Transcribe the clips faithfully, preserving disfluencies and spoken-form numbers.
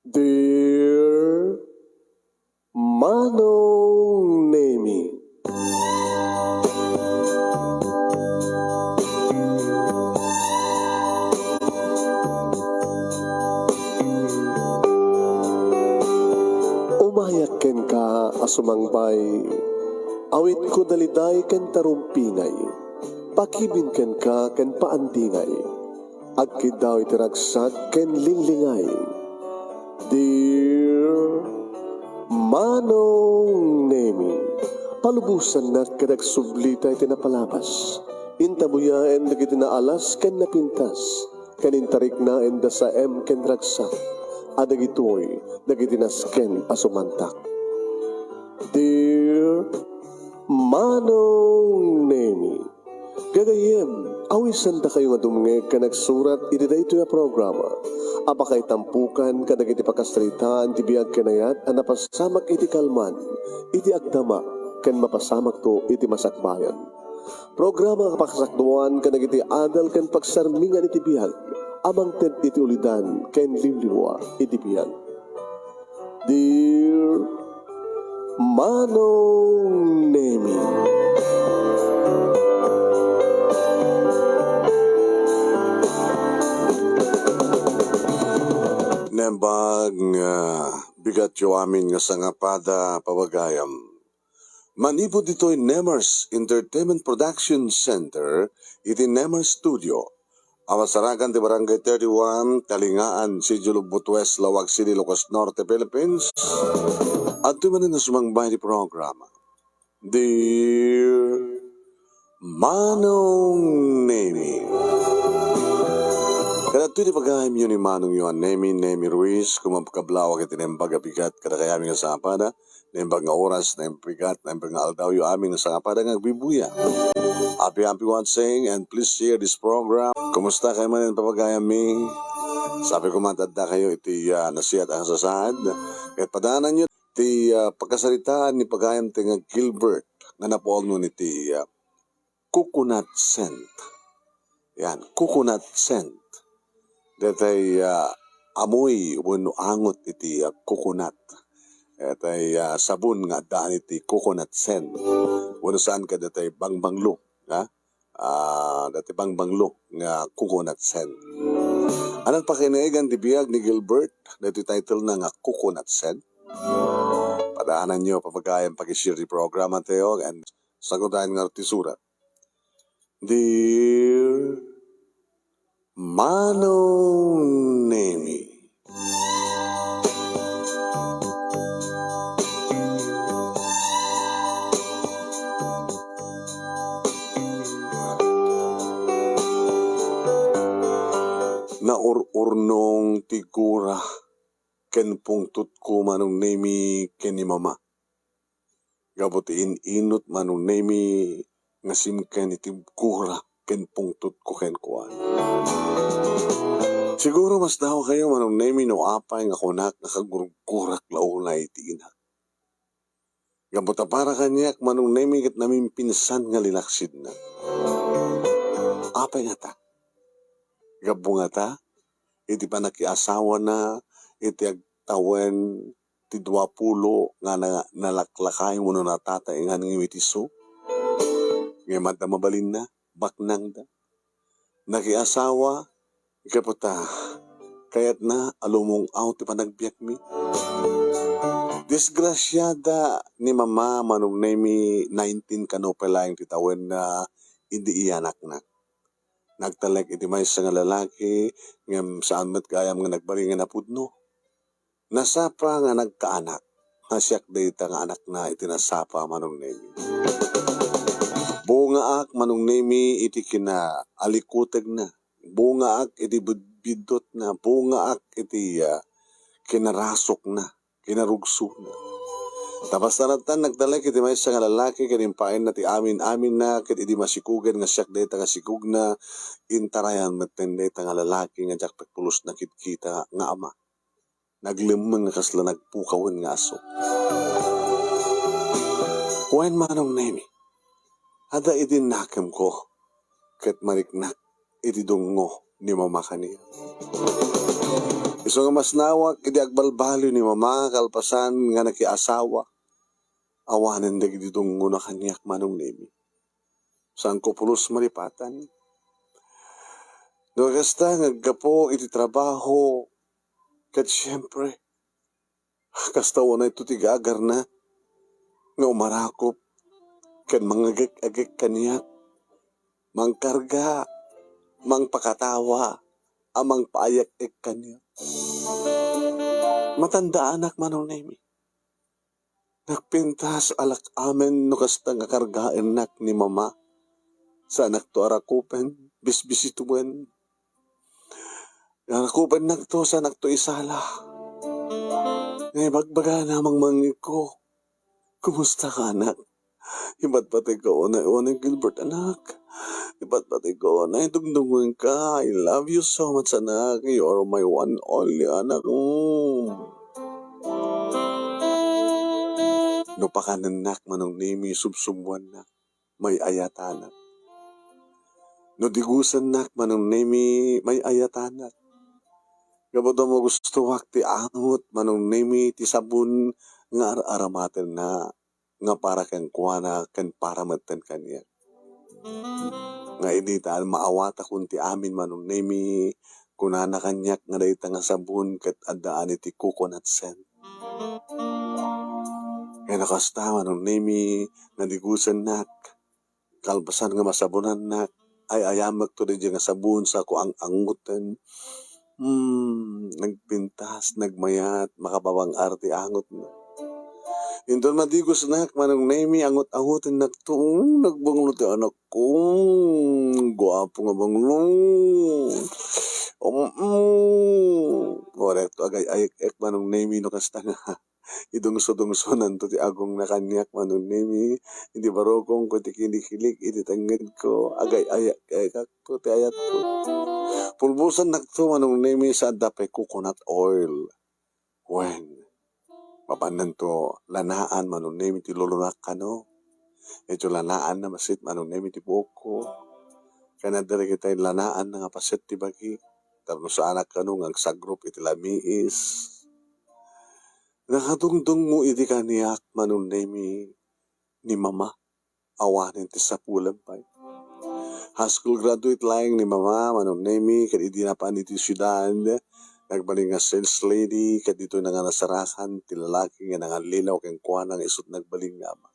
Dear Manong Nemi. Umayak kenka a sumangbay, awitko daliday ken tarumpingay, pakibin kenka ken paandingay. Agkiddaw iti ragsak ken linglingay. Dear Manong Nemi, palubosannak ket agsublita iti napalabas. Intabuyaen dagiti naalas ken napintas, ken intariknaen da saem ken ragsak, a dagitoy dagiti nasken a sumantak. Dear Manong Nemi, gagayyem, awisandakayo nga dumngeg ken agsurat iti daytoy a programa a pakaitampukan kadagiti pakasaritaan ti biag ken ayat a napasamak iti kalman, iti agdama, ken mapasamakto iti masakbayan. Programa a pakasakduan kadagiti adal ken pagsarmingan iti biag a mangted iti ulidan ken limlimua iti biag. Dear Manong Nemi. Nembag nga bigatyo amin nga sangapada, pabagayam. Manipud ditoy Nemers Entertainment Production Center iti Nemers Studio, a masarakan ti Barangay thirty-one, Talingaan, City of Butues, Laoag City, Ilocos Norte, Philippines. Adtoy manen a sumangbay ti programa. Dear Manong Nemi. Kadagitoy ti pagayamyo ni Manongyo a Nemi, Nemi Ruiz, kumakablaw iti naimbag a bigat kadakayo amin nga sangapada, naimbag nga oras, naimbag nga bigat, naimbag nga aldawyo amin nga sangapada nga agbibuya. Happy, happy watching and please share this program. Kumusta kayo manen, pabagayammi? Sabi ko, matadda kayo iti, ah, nasiat a sasaad. Ket padaananyo ti, ah, pakasaritaan ni pagayam ti nga Gilbert nga napuonnon iti, ah, coconut scent. Yan, coconut scent. Daytay, ah, amoy wenno angot iti, ah, coconut. Daytay, ah, sabon nga addaan iti coconut scent. Wenno saan ket daytay bangbanglo, ha? Ah, daytay bangbanglo nga coconut scent. Anan pakinaegan ti biag ni Gilbert, daytoy title na nga Coconut Scent. Padaananyo, pabagayam, pag-share ti programa tayo, and sagudayan nga ti surat. Dear Manong Nemi. Naur-urnong ti gura ken pungtotko, Manong Nemi, ken ni Mama. Gapu ti in-inut, Manong Nemi, nga simken iti gura ken pungtotko kenkuana. Siguro, masdawa kayo, Manong Nemi, no apay nga kunak nga kagurgurak la unay iti inak. Gapu ta para kaniak, Manong Nemi, ket namimpinsan nga linaksidna. Apay ngata? Gapu ngata, iti panakiasawana, iti agtawen ti duapulo nga na-, nalaklakay wenno natataengan nga iti isu. Ngem adda mabalinna, baknangda. Nakiasawa, gapu ta kayatna a lumung-aw ti panagbiagmi. Disgrasiada ni Mama, Manong Nemi, nineteen kano pay laeng ti tawenna idi iyanakna. Nagtalek iti maysa nga lalaki, ngem saan met gayam nga nagbalin nga napudno. Nasapa nga nagkaanak, nga siak dayta nga anakna iti nasapa, Manong Nemi. Bungaak, Manong Nemi, iti kinaalikutegna. Bungaak iti bidbiddutna. Bungaak iti, ah, kinarasukna, kinarugsona. Ta basta latta nagtalek iti maysa nga lalaki ken impaayna ti amin-aminna, ket idi masikugen nga siak dayta nga sikugna, intarayan metten dayta nga lalaki nga diak pay pulos nakidkita nga ama. Naglemmeng nga kasla nagpukawen nga aso. Wen, Manong Nemi, adda idi nakemko ket mariknak iti dungngo ni Mama kaniak. Isu nga masnawak idi agbalbaliw ni Mama kalpasan nga nakiasawa, awanen dagiti dungngo na kaniak, Manong Nemi. Saanko pulos malipatan. No kasta nga aggapu iti trabaho, ket siempre, kasta unayto ti gagarna nga umarakop ken mangagek-agek kaniak, mangkarga, mangpakatawa, a mangpaayak-ek kaniak. Matandaanak, Manong Nemi. Nagpintas a lak-amen no kasta nga kargaennak ni Mama. Saanakto a rakupen, bisbisituen. Nga rakupennakto, saanakto isala. Nga ibagbagana mangmangngegko, "Kumusta ka, anak? Ipatpategko unay, unay, Gilbert, anak. Ipatpategko unay, dungdungenka. I love you so much, anak. You are my one only, anak." Mm. No pakanennak, Manong Nemi, subsubuannak, may-ayatanak. No digusennak, Manong Nemi, may-ayatanak. Gapu ta magustoak ti angot, Manong Nemi, ti sabon nga ar-aramatenna nga para kenkuana ken para metten kaniak. Nga idi ta maawatakon ti amin, Manong Nemi, kunana kaniak nga dayta nga sabon ket addaan iti coconut scent. Ken no kasta, Manong Nemi, nga digusennak, kalpasan nga masabonannak, ay-ayamekto daydiay nga sabon, saanko ang-angoten. Hmm, nagpintas, nagmayat, makapabang-ar ti angotna. Inton madigusnak, Manong Nemi, angot-angotennakto, hmm, nagbanglo ti anakko, hmm, guapo nga banglo. Um, hmm. Uray to agay-ayek-ek, Manong Nemi, no kasta nga idungsodungsonanto ti agongna kaniak, Manong Nemi, iti barukongko, iti kinikilik, iti tengngedko, agay-ayek-ekakto ti ayatko. Pulbosannakto, Manong Nemi, sa adda pay coconut oil. Wen, mapannanto lanaan, Manong Nemi, ti lulunak kano. Iti lanaanna bassit, Manong Nemi, ti buokko. Ken adda dagiti lanaanna nga paset ti bagi. Tapno saanak kano nga agsagrup iti lamiis. Nakadungdungngo idi kaniak, Manong Nemi, ni Mama. Awanen ti sapulem pay. High school graduate laeng ni Mama, Manong Nemi, ket idi napan iti siudad, nagbalin nga sales lady, ket ditoyna nga nasarakan ti lalaki nga nangallilaw kenkuana nga isu't nagbalin nga ama.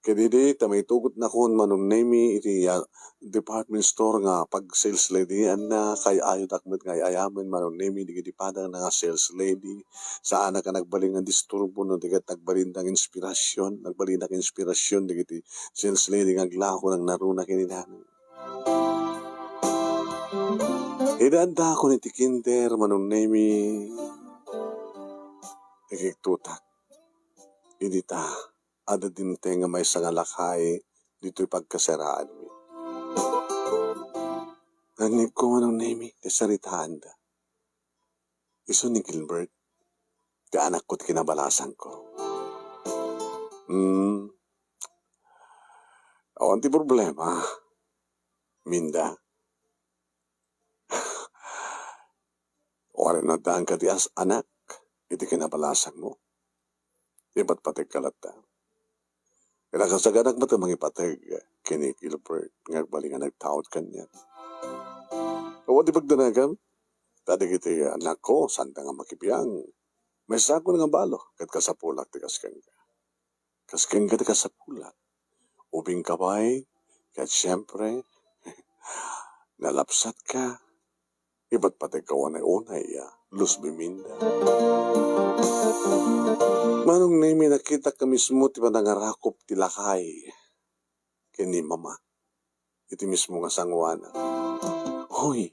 Ket idi ta maitugotnakon, Manong Nemi, iti, ah, department store nga pag-sales lady-anna, kay-ayotak met nga ay-ayamen, Manong Nemi, dagiti padana nga sales lady. Saanak a nagbalin nga disturbo no di ket nagbalinda nga inspirasyon, nagbalinda nga inspirasyon dagiti sales lady nga aglako nangnaruna ken ni nanang. Idi addakon iti kinder, Manong Nemi, nakiktutak. Idi ta, adda dimteng nga maysa nga lakay ditoy pagkasaraanmi. Nangngegko, Manong Nemi, ti saritaanda. Isu ni Gilbert, ti anakko ti kinabalasangko. Hmm. Awan ti problema, Minda. Uray no addaanka ti as-, anak iti kinabalasangmo, ipatpategka latta. Ket nakasaganak met a mangipateg ken ni Gilbert nga agbalin nga nagtaud kaniak. Awan ti pagdanagam, ta dagiti anakko, saanda nga makibiang. Maysakon nga balo, ket kasapulak ti kas kenka. Kas kenka ti kasapulak. Ubingka pay, ket siempre, nalapsatka. Ipatpategka unay-unay, a, Luzviminda. Manong Nemi, nakitak mismo ti panangarakop ti lakay ken ni Mama iti mismo nga sangoanan. Hoy,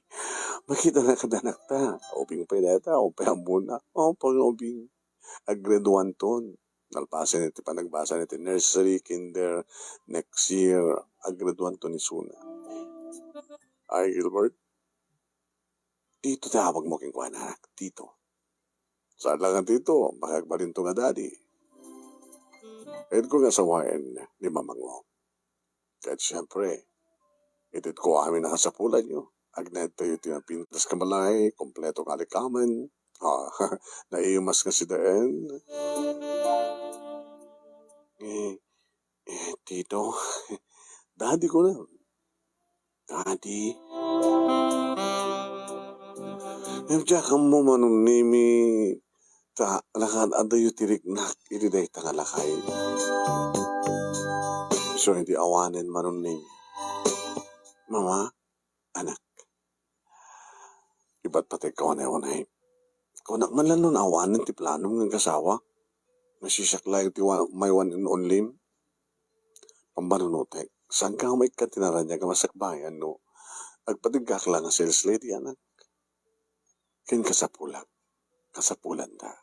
makitana kada anakta. Ubing pay dayta, ubing pay ammona. O, pang-ubing. Aggraduanton. Nalpasen iti panagbasa iti nursery, kinder, next year, aggraduanton isuna. Ay, Gilbert, Tito ti awagmo kenkuana, anak, Tito. Saan la nga Tito, baka agbalinto nga Daddy. Inko nga asawaen ni mamango. Ket siempre, itedko amin a kasapulanyo. Agnaedtayo iti napintas nga balay, kompleto nga alikamen. Ah, naimas nga sidaen. Eh, eh, Tito, Daddy ko na. Daddy. Ngem diak ammo, Manong Nemi, ta nakan-adayo ti riknak iti dayta nga lakay. Isu iti awanen, Manong Nemi. Mama, anak. Ibat patay ka unay-unay. Kunak man lang no awanen ti planom nga agkasawa. Nga siak laeng ti wa-, my one and only. Pambanunotek, saan ka nga maikkat ti naraniag nga masakbayan no agpateggak lang nga sales lady, anak? Ken kasapulak, kasapulanta.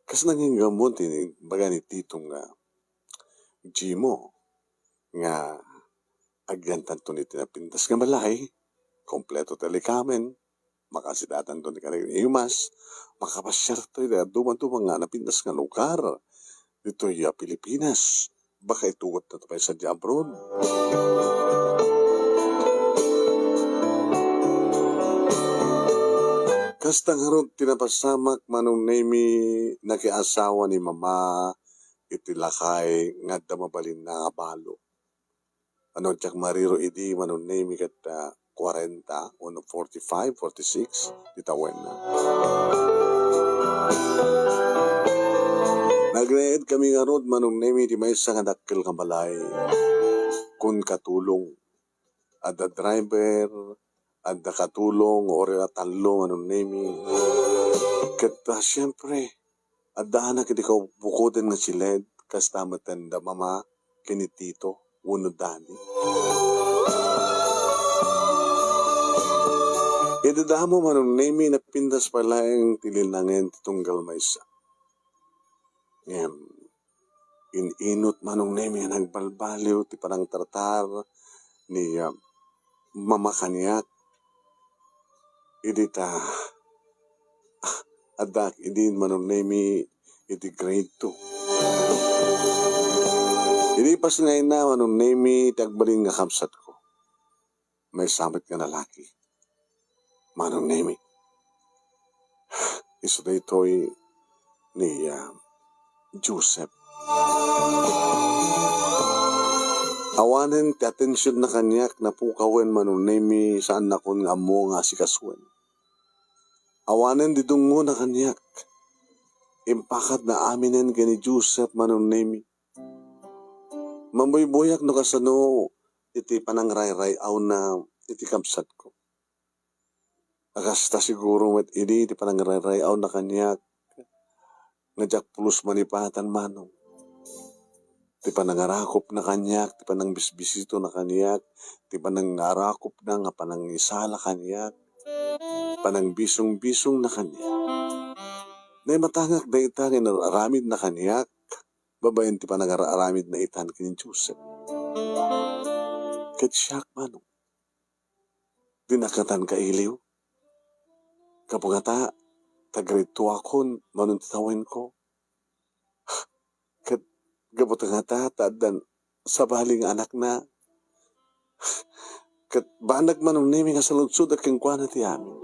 Kas nanginggammon ti baga ni Titong nga Jimo nga agyantanton iti napintas nga balay, kompleto ti alikamen, makasidatanto ni kanaimas, makapasiarto iti dadduma-duma nga napintas nga lugar ditoy a Pilipinas, baka itugot na pay sadiay abroad. Kasta ngarud ti napasamak, Manong Nemi, nakiasawa ni Mama iti lakay nga adda mabalinna nga balo. Ano diak mariro idi, Manong Nemi, ket, ah, kwarenta wenno forty-five, forty-six ti tawenna. Nagnaed kami ngarud, Manong Nemi, ti maysa nga dakkel nga balay. Kun katulong, adda driver, adda katulong, uray a tallo, Manong Nemi. Ket, ah, siempre, adda anak iti kabukoden nga siled, kasta met da Mama ken ni Tito wenno Daddy. Iti damo, Manong Nemi, napintas pay laeng ti linangen ti tunggal maysa. Ngem, in-inut, Manong Nemi, a nagbalbaliw ti panangtartar ni, ah, Mama kaniak. Idi ta, ah, addak idi, Manong Nemi, iti grade two. Idi pasngayna, Manong Nemi, ti agbalin nga kabsatko. Maysa met nga lalaki, Manong Nemi. Isu daytoy ni, ah, Joseph. Awanen ti atensionna kaniak, napukawen, Manong Nemi, saannakon nga ammo nga asikasuen. Awanen ti dungngona kaniak, impakatna aminen ken ni Joseph, Manong Nemi. Mambuybuyak no kasano iti panangray-ray-awna iti kabsatko. A kasta siguro met idi ti panangray-ray-awna kaniak nga diak pulos manipatan, Manong. Ti panangarakopna kaniak, ti panangbisbisitona kaniak, ti panangarakopna nga panangisala kaniak, panangbisongbisongna kaniak. Naimatangak dayta nga inaramidna kaniak babaen ti panangaramidna itan ken ni Joseph. Ket siak, Manong, dinakatan kailiw. Gapu ngata, ta grade two akon, Manong, ti tawenko. Ket gapu ta ngata, ta addan sabali nga anakna. Ket banag, Manong Nemi, nga saludsod a kenkuana ti amin.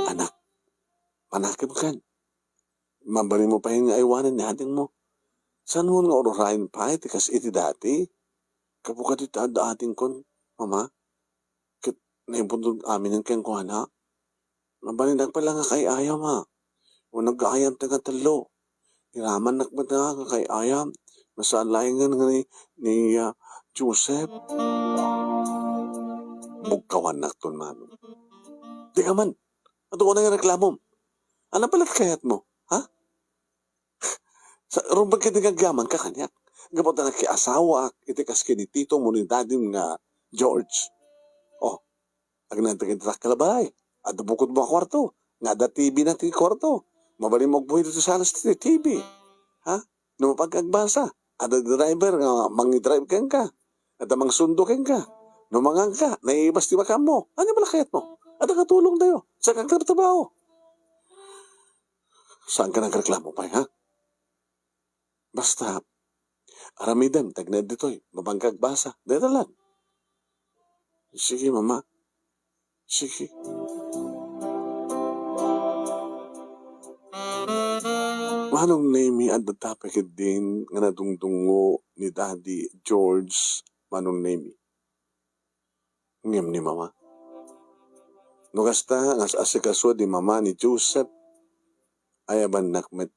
Anak, manakemkan. Mabalinmo pay nga aywanen ni adingmo. Saan nga ur-urayen pay ti kas iti dati? Gapu kadita adda adingkon, Mama. Ket naibutod aminen kenkuana. Mabalindak pay la nga kaay-ayam, a. Wen naggaayam ta nga tallo. Iramannak met nga kaay-ayam. Masaan laengen nga ni, ni, ah, Joseph. Bugkawannakton, Manong. Dika man. Adu ko nga reklamom. Ano palat kayatmo? Ha? Sa, rumbeng ket nga agyamanka kaniak. Gapu ta nakiasawaak iti kas ken ni Tito wenno ni Dadim nga George. Oh, agnaedka iti dakkel a balay. Adda bukodmo a kuarto. Nga adda T V na ti kuarto. Mabalinmo agbuhi ditoy salas ti T V. Ha? No mapag-agbasa, adda driver nga mangi-drive kenka. Adda mangsundo kenka. No manganka, naiibas ti makanmo. Ania pay la kayatmo? Adda katulongtayo. Saan ka agtrabaho? Saan ka nagreklamo pay, ha? Basta, aramidem ti agnaed ditoy, mapag-agbasa. Dayta lang. Sige, Mama. Sige. Manong Nemi, adda pay ketdin nga nadungdungngo ni Daddy George, Manong Nemi. Ngem ni Mama. No kasta nga as-asikaso ni Mama ni Joseph, ayabannak met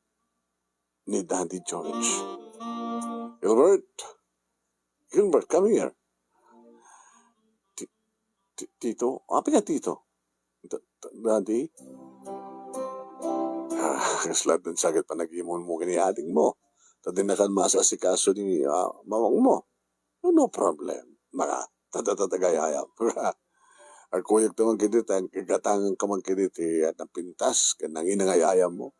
ni Daddy George. "Gilbert! Gilbert, come here." "Ti-, ti-, Tito? Apay nga Tito?" "Da-, da-, Daddy?" "Ah, kasla ti sakit panagimon mo ken ni ading mo. Ta dinnakan maas-asikaso ni, ah, mamang mo." "No, no problem. Maka, tatatagayayam." Agkuyogto man ketdi, ta igatanganka man ketdi ti, ah, napintas ken nangina nga ay-ayam mo.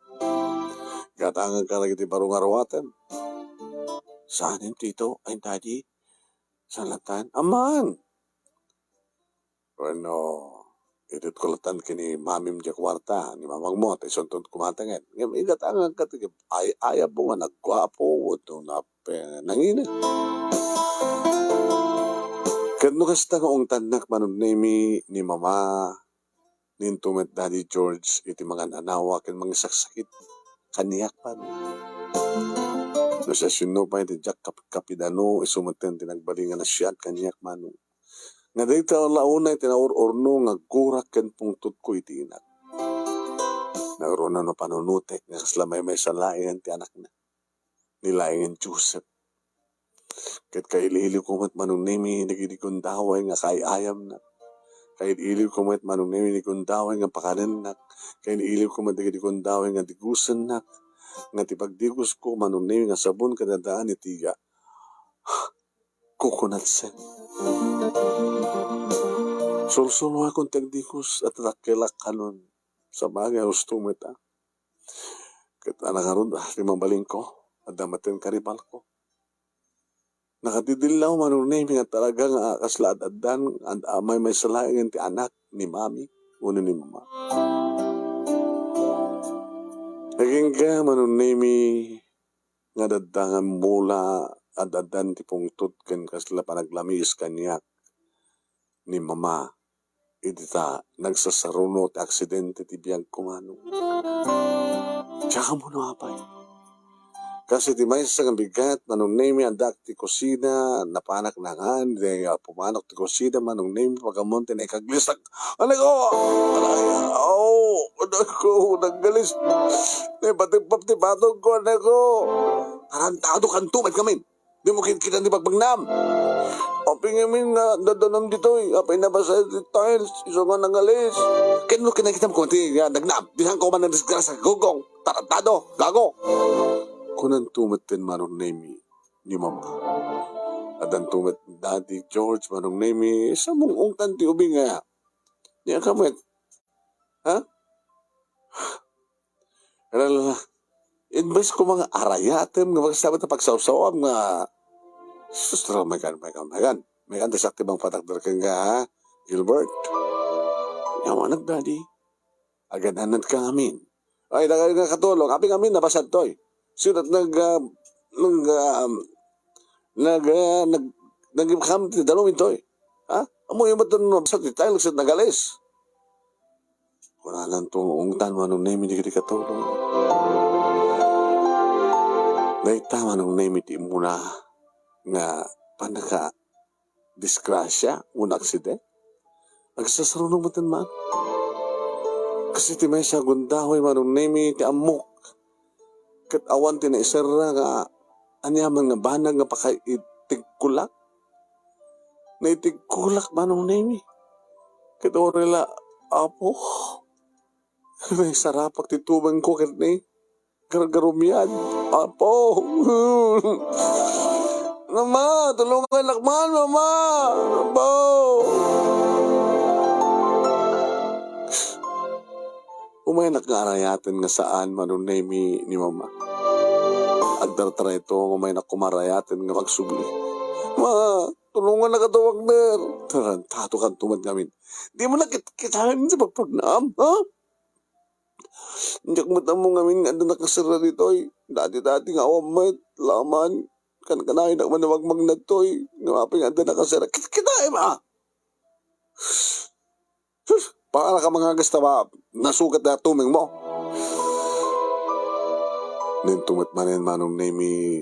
Igatanganka dagiti baro nga ruatem. "Saanen, Tito? Ay, Daddy? Saan latta?" "Aman!" "Wenno, itedko latta ken ni Mamim diay kuarta, ni mamang mo, ta isunton koma ta ngem. Ngem igatanganka ti ay-ayam mo nga nagguapo, wenno nap-, nangina." Ket no kasta nga ungtannak, Manong Nemi, ni Mama, ninto met Daddy George iti mangan-anawa ken mangisaksakit kaniak, Manong. No siasino pay ti diak kap-, kapidano, isu metten ti nagbalin nga nasiat kaniak, Manong. Nga dayta la unay ti naur-urno nga aggurak ken pungtotko iti inak. Nagruna no panunotek nga kasla maymaysa laengen ti anakna ni laengen Joseph. Ket kail-iliwko met, Manong Nemi, dagiti gundaway nga kaay-ayamnak. Kail-iliwko met, Manong Nemi, dagiti gundaway nga pakanennak. Kail-iliwko met dagiti gundaway nga digusennak. Nga ti pagdigusko, Manong Nemi, nga sabon kadadaan iti, ah, coconut scent. Sulsuloakon ti agdigus, adda dakkelak kanon. Sabagay, husto met, ah. Ket a, ngarud, ah, ti mabalinko, adda metten karibalko. Nakadidillaw, Manong Nemi, nga talaga nga kasla ad-addan, ad-, a, maymaysa laengen ti anak ni Mami wenno ni Mama. Agingga, Manong Nemi, nga adda nga mula, ad-addan ti pungtot ken kasla panaglamiis kaniak ni Mama idi ta nagsasaruno ti aksidente ti biagko, Manong. Diak ammo no apay. Kas iti maysa nga bigat, Manong Nemi, addaak ti kusina, napanak nangan, di, ah, pumanok ti kusina, Manong Nemi, pagammon ti naikaglistak. Anay ko! Anay, aw! Anay ko, naggalis. Naipatipap ti patog ko, anay ko. Tarantado kanto met ngamin. Dimo kitkita ti bagbagnam. Apay ngamin nga dadanam ditoy? Apay nabasa ti tiles? Isu nga nangalis. Ken no kinakitam ko ti, ah, dagnam, disan ko man nadisgrasya, gugong, tarantado, gago. Kunanto metten, Manong Nemi, ni Mama. Addanto met Daddy George, Manong Nemi, sa mung-ungtan ti ubing aya. Diak met. Ha? Imbes ko nga arayatem nga magsabit a pagsawsawam nga, sus, tara, maykan, maykan, maykan. Maykan, diak ti mangpatakder kenka, ha, Gilbert? Yawanak, Daddy. Agan-anadka ngamin. Ay, dakayo nga katulong. Apay ngamin, nabasad toy. Sino ti nag, ah, nag, ah, nag, ah, nag, nagibkam ti danum intoy? Ha? Ammoyo met no nabasad ti tiles ket nagalis. Kunananto nga ungtan, Manong Nemi, dagiti katulong. Dayta, Manong Nemi, ti immuna nga pannaka disgrasya wenno aksiden. Agsasarunong metten man. Kas iti maysa a gundaway, Manong Nemi, ti ammok. Ket awan ti naiserra nga aniaman nga banag nga pakaitigkulak. Naitigkulak, Manong Nemi. Ket uray la, Apo, naisarapak ti tubangko ket ni gargarumian. Apo! Mama, tulongannak man, Mama! Apo! Umayanak nga arayaten nga saan, Manong Nemi, ni Mama. Addardarayto nga umayanak koma arayaten nga magsubli. Ma, tulongannak a tumakder. Tarantado kanto met ngamin. Dimo nakitkitaen ti pagpagnam, ha? Diak met ammo ngamin nga adda nakaserra ditoy. Dati-dati nga awan met, laman. Kankanayon a manawag magnadtoy. Nga apay nga adda nakaserra. Kit-, kitaem, ah! Sus, paano ka mangagas ta ba nasugat na tumeng mo? Nento met manen, Manong Nemi,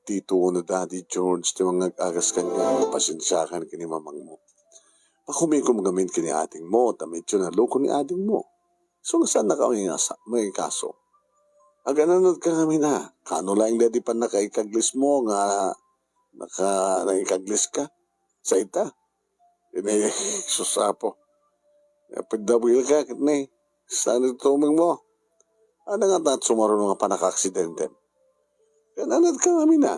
Tito wenno Daddy George ti mangag-agas kaniak, pasensiakan ken ni mamangmo. Pakumikom ngamin ken ni adingmo, ta medyo naloko ni adingmo. Isu nga saanna ka mangingasa-, mangikaso. Agananad ka ngamin a, kaano laeng daydi pannakaikaglismo nga naka-, naikaglis ka? Sa ita? Ini, sus, Apo. Apid dabil ka, ket ni, saan iti tumeng mo? Ania ngata ti sumaruno nga pannakaaksidente? Ket anad ka ngamin a.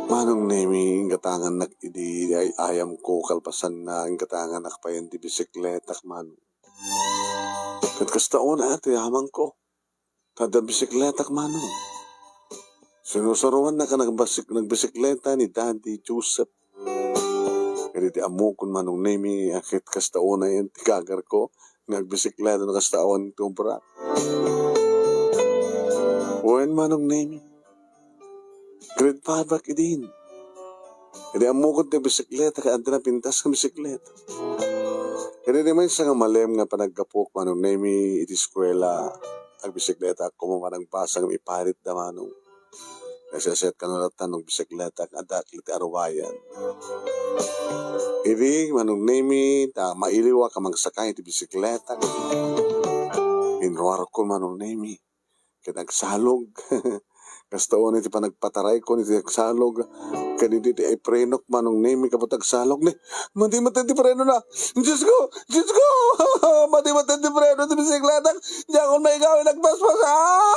Manong Nemi, inggatangannak idi ay-ayamko, kalpasanna, inggatangannak payen ti bisikletak, Manong. Ket kasta unay ti amangko. Kada bisikletak, Manong. Sinusuroannaka nagbasik-, nagbisikleta ni Daddy Joseph. Ket iti ammokon, Manong Nemi, a ket kasta unay ti gagarko nga agbisikleta no kasta awan ti obra. Wen, Manong Nemi. Grade five ak idin. Idi ammokon ti bisikleta, ket adda napintas nga bisikleta. Ket idi maysa nga malem nga panaggapok, Manong Nemi, iti eskuela, agbisikleta ak koma managbasa ngem iparitda, Manong. Nagsesset kano latta no agbisikleta, adda iti arubayan. Idi, Manong Nemi, ta mailiwak a mangsakay iti bisikleta. Inruarko, Manong Nemi. Ket agsalog. Kasta unay ti panagpatarayko iti agsalog. Ket idi ti iprenok, Manong Nemi, gapu ta agsalog ni, madi met ti prenona. Diyos ko! Diyos ko! Madi met ti preno ti bisikletak. Diakon maigawid agpaspas. Ah!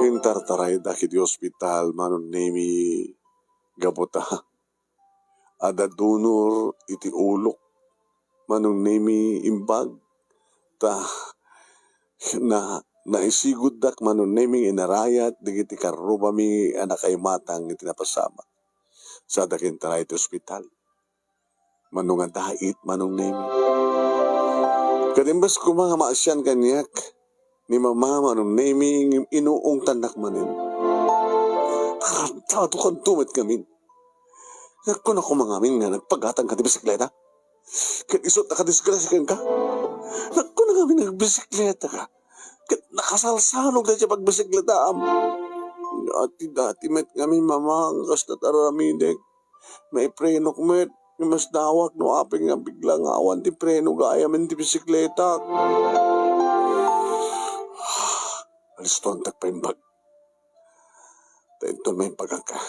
Intartaraydak iti ospital, Manong Nemi, gapu ta adda dunor iti ulok, Manong Nemi, imbag. Ta na, naisiguddak, Manong Nemi, inarayat dagiti karrubami a nakaimatang iti napasamak. Sada kintaray ti ospital. Mano nga dait, Manong Nemi. Ket imbes koma nga maasian kaniak ni Mama, Manong Nemi, ngem inuungtannak manen. Tarantado kanto met ngamin. Nagkuna koma ngamin nga nagpagatang ka ti bisikleta. Ket isu a kadisgrasya kenka. Nagkuna ngamin nga agbisikleta ka. Ket nakasalsalog daydi pagbisikletaam. Dati-dati met ngamin, Mama, nga kasta ti aramidek. Naiprenok met. Imasdawak no apay nga bigla nga awan ti preno gayam iti bisikletak. Alistoantak paimbag. Ta inton maimbagak ka,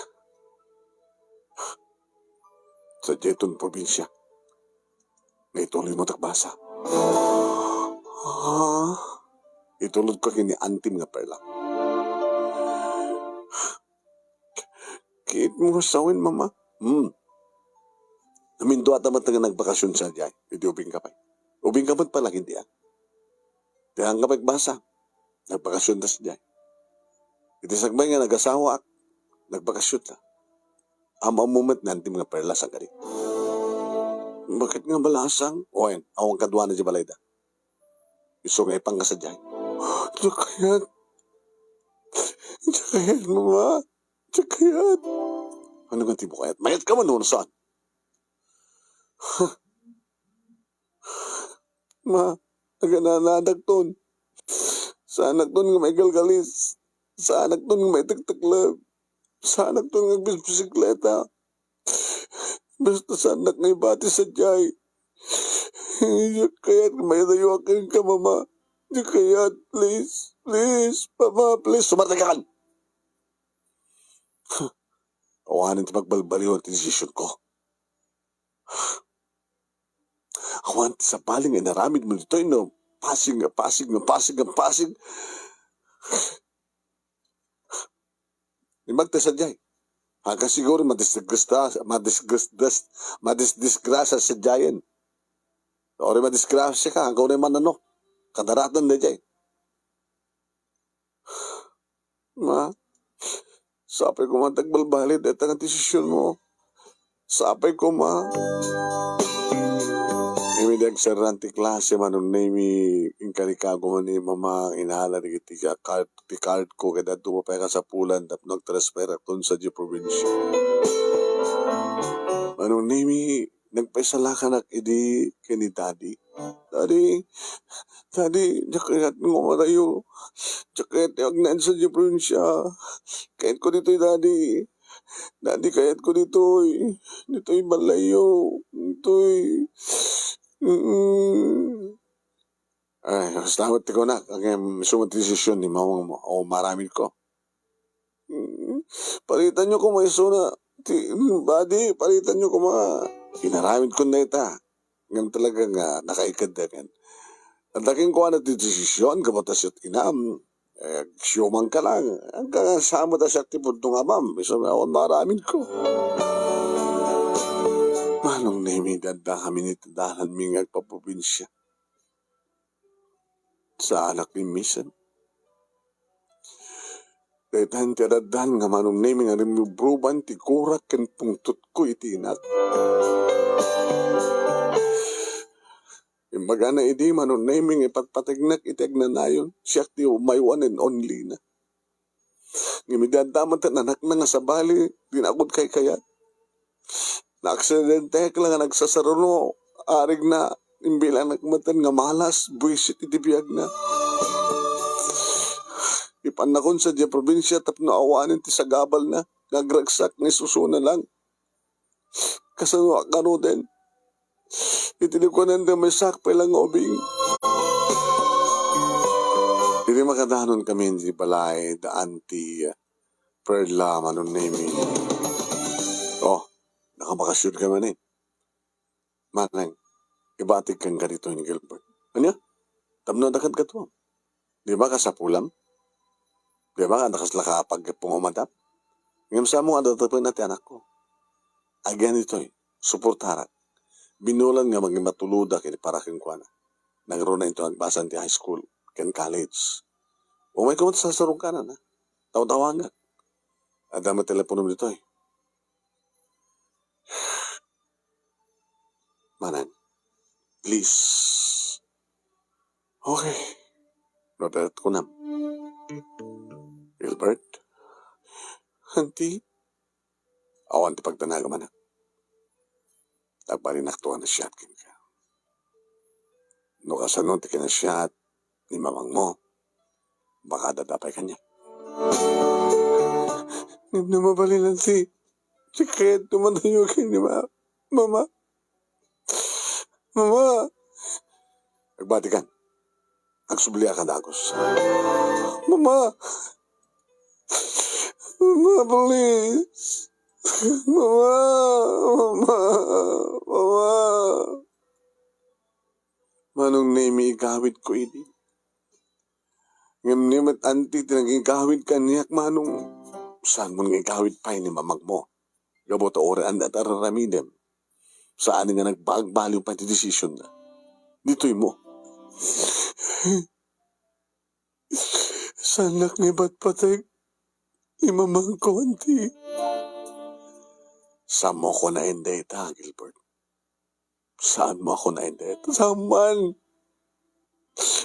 sadiay ton probinsia nga itulod mo ti agbasa. Ah, itulod ko ken ni Antim nga Perla. Kiit mo nga sawen, Mama. Hmm. Aminduata met nga nagbakasyon sadiay. Idi ubing ka pay. Ubing ka met pala, hindi, ah. Diyan ka pagbasa. Nagbakasyon ta sadiay. Iti sakbay nga nagasawaak, nagbakasyon ta. Am-ammo met ni Antim nga Perla, saan kadi? Bakit nga balasang? Wen, awan kaduana di balayda. Isu nga ipangka sadiay. Diak kayat. Diak kayat, Mama. Diak kayat. Ano nga ti mo kayat? Mayat ka man, no, saan? Ma, agananadakton. Saanakton nga maigalgalis. Saanakton nga maitektekleb. Saanakton nga agbisikleta. Basta saanak nga ibati sadiay. Diak kayat nga maidayoak kenka, Mama. Diak kayat, please. Please, Mama, please. Sumarta ka kan! Awanen ti pagbalbaliwan ti desisyon ko. Awan ti sabali nga inaramid mo ditoy no pasig nga pasig nga pasig nga pasig. Imbag ta sadiay. Hangka siguro madisgrasya, madisgrasya, madisdisgrasya sadiayen. Ori madisgrasya ka, hangka uri man ano. Kadaratan daydiay. Ma, sapay koma ta agbalbaliw dayta nga desisyon mo. Sapay koma. Ngem idi agserraan ti klase, Manong Nemy, inkarikago man ni Mama nga inala dagiti ka-, card, ti card ko ket adu pay a kasapulan tapno agtransferakton sadiay probinsia. Manong Nemy, nagpaisalakanak idi ken ni Daddy. "Daddy, Daddy, diak kayat nga umadayo. Diak kayat nga agnaed sadiay probinsia. Kayatko ditoy, Daddy. Daddy, kayatko ditoy. Ditoy ballayyo. Ditoy." Mm. Ay, basta met ti kunak, ngem isu met ti desisyon ni mamang mo, o maramid ko. Mm. Paritanyo koma isuna, ti, Daddy, paritanyo koma. Inaramid kon dayta. Ngem talaga nga nakaiked da ken. Adda kenkuana ti desisyon, gapu ta siak inam. Eh, agsiumangka lang. Agka-, sa met a siak ti pudno nga amam, isu nga awan maaramid ko. Manong Nemy, adda kami iti dalanmi nga agpaprobinsia. Saanak immisem. Daytan ti adaddan nga Manong Nemy nga rimrubruban ti gurak ken pungtotko iti inak. Imbagana idi Manong Nemy nga ipatpategnak iti agnanayon, siak ti my one and only na. Ngem idi adda met ti anakna nga sabali, dinakon kaykayat. Naaksidente la nga nagsasaruno, arigna, imbilangnak metten nga malas, buisit iti biagna. Ipannakon sadiay probinsia tapno awanen ti sagabalna, nga agragsak nga isusuna lang. Kasano a karuden? Iti likuanan da maysaak pay lang nga ubing. Iti makadanon kami iti balay da Auntie Perla, Manong Nemy. Oh, nakabakasyon ka man eh. Manang, ibatik kenka ditoy ni Gilbert. Ania? Tapno adda kadkadua. Di ba kasapulam? Di ba, adda kasla ka paggapu nga umadap? Ngem sa mo nga adda tepen ti anakko. Agian ditoy, suportarak. Binulan nga maging matulodak iti para kenkuana. Nangruna inton agbasa ti high school ken college. Umay koma ti sarsarungkanan, ha? Tawtawagak. Adda met teleponom ditoy. Manang, please. Okay. Noted ko nam. Gilbert? Auntie? Awan ti pagdanagam, anak. Agbalinakto a nasiat kenka. No kasano ti kinasiat ni mamangmo, baka adda pay kaniak. Ngem no mabalin, Auntie, ti kayatko a umadayo ken ni ma-, Mama. Mama! Agbatikan. Agsubliak a dagus. Mama! Mama, please! Mama! Mama! Mama! Manong Nemy, igawidko idi. Ngem ni met, Auntie, ti nangigawid kaniak, Manong. Saanmon nga igawid pay ni mamangmo? Gapu ta uray adda ti ar-aramidem. Saan nga nagbagbaliw pay ti desisionna. Ditoy mo. Saanak nga ipatpateg ni mamangko, Auntie. Saanmo a kunaen dayta, Gilbert. Saanmo a kunaen dayta? Saan man.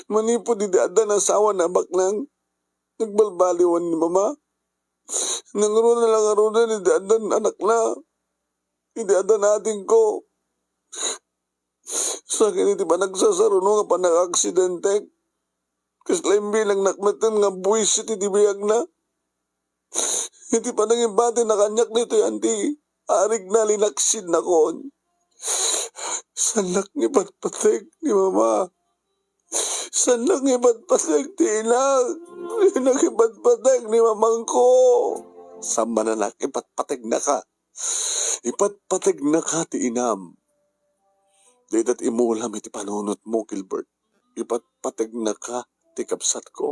Manipud idi addan asawana a baknang, nagbalbaliwan ni Mama. Nangruna la ngaruden idi addan anakna. Idi addan adingko. Sa ken iti panagsasaruno nga panangaksidente. Kasla imbilangnak metten nga buisit iti biagna. Iti panangibatina kaniak ditoy, Auntie, arigna, linaksidnakon. Saannak nga ipatpateg ni Mama. Saannak nga ipatpateg ti inak. Saannak ipatpateg ni mamangko. Saan man, anak, ipatpategnaka. Ipatpategnaka ti inam. Dayta ti imulam iti panunotmo, Gilbert. Ipatpategnaka ti kabsatko.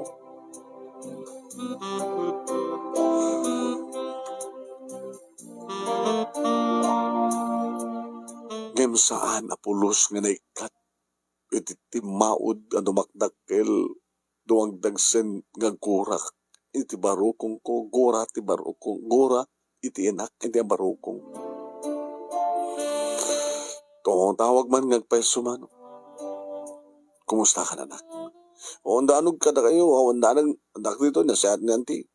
Ngem saan a pulos nga naikkat iti timmaud a dumakdakkel, dumagdagsen nga aggurak iti barukongko, gura ti barukong, gura iti inak iti barukong. Pumangtawag man nga agpayso man. Kumusta ka, anak? O, andanog kadakayo, awan danag, dak dito, nasiat ni auntie.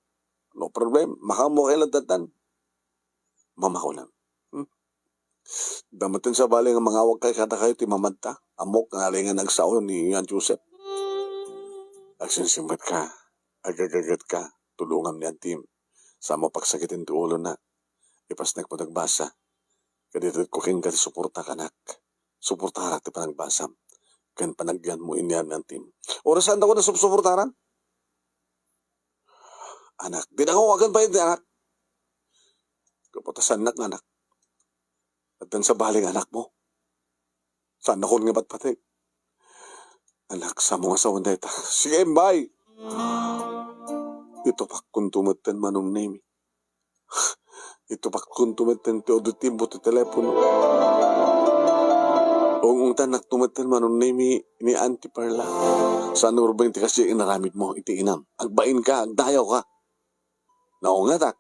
No problem, makaammo kayo lattatan. Mama ko lang. Hmm? Dametten sabali nga mangawag kay kadakayo ti mamatta. Ammok nga alingan agsao ni Yan Joseph. Agsinsimmet ka, agagagat ka, tulongam ni antim. Sa mapagsakiten ti ulo na, ipasnek mo dagbasa. Kaditad ko kenka ti suporta, anak. Suportarak ti panagbasam. Ken panagyan mo inian ni antim. Orasan da ko na supsuportaran? Anak, di na ko agan pa iti anak. Kapatasannak nga anak. Addan sabali nga anak mo. Saan nakon nga patpateg? Anak, sa mo nga sawan dayta. Sige, imbay. Itupak kunto metten Manong Nemi. Itupak kunto metten ti udut timpo ti telepono. Ungungtanak to metten Manong Nemi ni Auntie Perla. Saan no rubeng ti kasi inaramid mo iti inam. Agbain ka, agdayaw ka. Naungatak.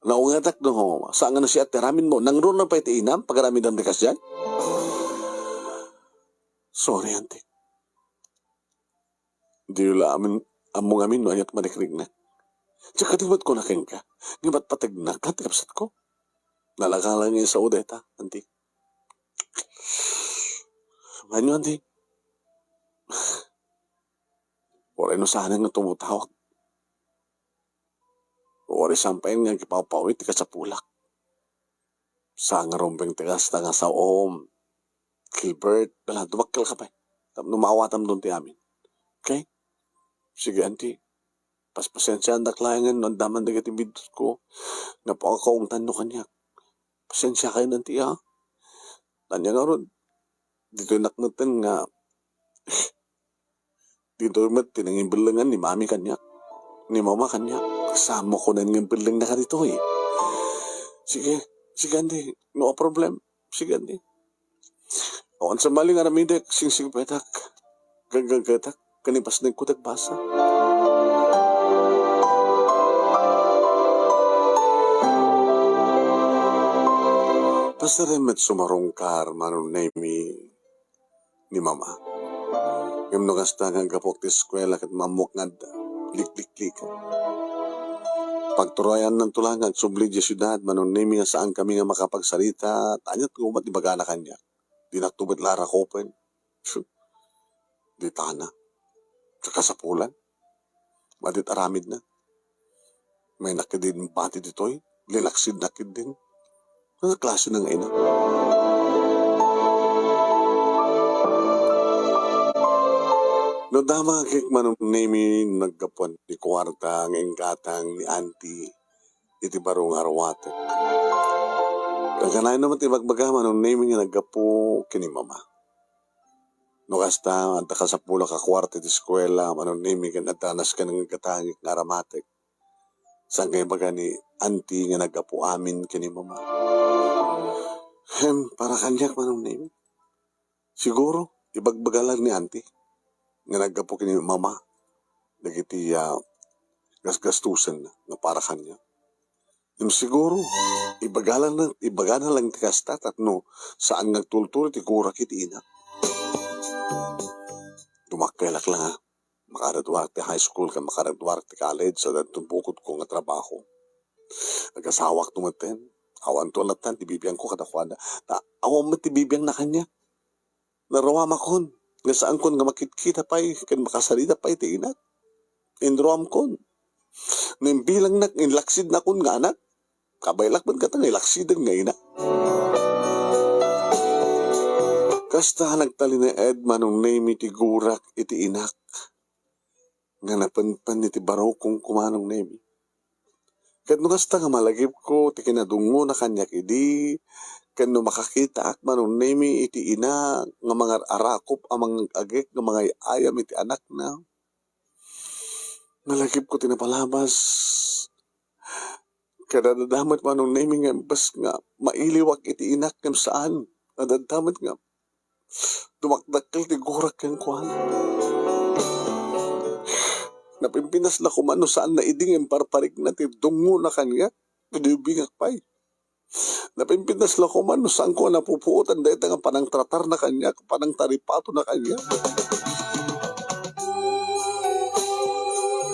Naungatak no, saan nga nasiat ti aramid mo. Nangruna pa iti inam, pagaramidam ti kasdiay? Sorry, auntie. Di la amin, ammo ngamin no aniat malikriknak. Diak kadi met kuna kenka, nga patpategnak, ti kabsatko. Nalakalang nga isao dayta, auntie. Ngayon, auntie. Uray no saan nga tumutawag. Uray saan pay nga agipawpaw iti kasapulak. Saan nga rumbeng ti kasta nga saom, Gilbert, bala, dumakkel ka pay. Tapno maawatam don ti amin. Okay? Sige, auntie. Paspasensiaandak laengen no adda man dagiti biddutko nga pakaungtanyo kaniak. Pasensia kayo, auntie, ha? Ania ngarud, ditoy nakmeten nga Ditoy met ti nangimbellengan ni Mami kaniak, ni Mama kaniak. Saan mo kunen nga imbellengna kaditoy? Sige, sige, auntie. No problem. Sige, auntie. Awan sa mali nga aramidek, singsingpetak, gaggagetak, ken ipasnekko ti agbasa. Pasaren met sumarungkar, Manong Nemi, ni Mama. Ngem no kasta nga aggapuak ti eskuela ket maammok nga adda likliklikan. Pagturayannanto la nga agsubli idiay siudad, Manong Nemi, nga saankami nga makapagsarita, ta aniat koma ti ibagana kaniak. Dinakto met la rakupen. Ditana. Kakasapulan. Madi ti aramidna. Maynak ketdin bati ditoy, linaksidnak ketdin. Ania klase na nga ina? No damagek, Manong Nemi, naggapuan ti kuarta nga inggatang ni Auntie iti baro nga arwatek. Kanayon met ibagbaga, Manong Nemi, nga naggapu ken ni Mama. No kasta, adda kasapulak a kuarta iti eskuela, Manong Nemi, ken adda nasken nga gatangek nga aramatek. Saan nga ibaga ni Auntie nga naggapu amin ken ni Mama? Hem, para kaniak, Manong Nemi. Siguro, ibagbaga lang ni Auntie nga naggapu ken ni Mama dagiti, ah, gasgastusen nga para kaniak. Ngem siguro, ibagana lang, ibagana lang ti kasta tapno saan nga agtultuloy ti gurak iti ina. Dumakkelak la nga makaraduarak ti high school ken makaraduarak ti college, sa dadton bukodko nga trabaho. Agasawakto metten. Awanto a latta ti bibiangko kadakuada. Ta awan met ti bibiangna kaniak. Narawamakon nga saankon nga makitkita pay ken makasarita pay ti inak. Inruamkon. No imbilangnak, inlaksidnakon nga anak. Kabaelak met kata nga ilaksiden nga ina. Kasta nagtalinaed, Manong Nemi, ti gurak iti inak nga napenpen iti barokon, Manong Nemi. Ket no kasta nga malagipko ti kinadungngona kaniak idi, ken no makakitaak, Manong Nemi, iti ina nga mangar-arakop a mangagek nga mangay-ayam iti anakna, nalagipko ti napalabas. Ket adda met, Manong Nemi, nga imbes nga mailiwak iti inak ngem saan. Adda met nga dumakdakkel ti gurak kenkuana. Napimpinas la koma no saanna idi nga imparparikna ti dungngona kaniak, idi ubingak pay. Napimpitas la koman no saanko a napupuotan dayta nga panangtratarna kaniak, panangtaripatona kaniak.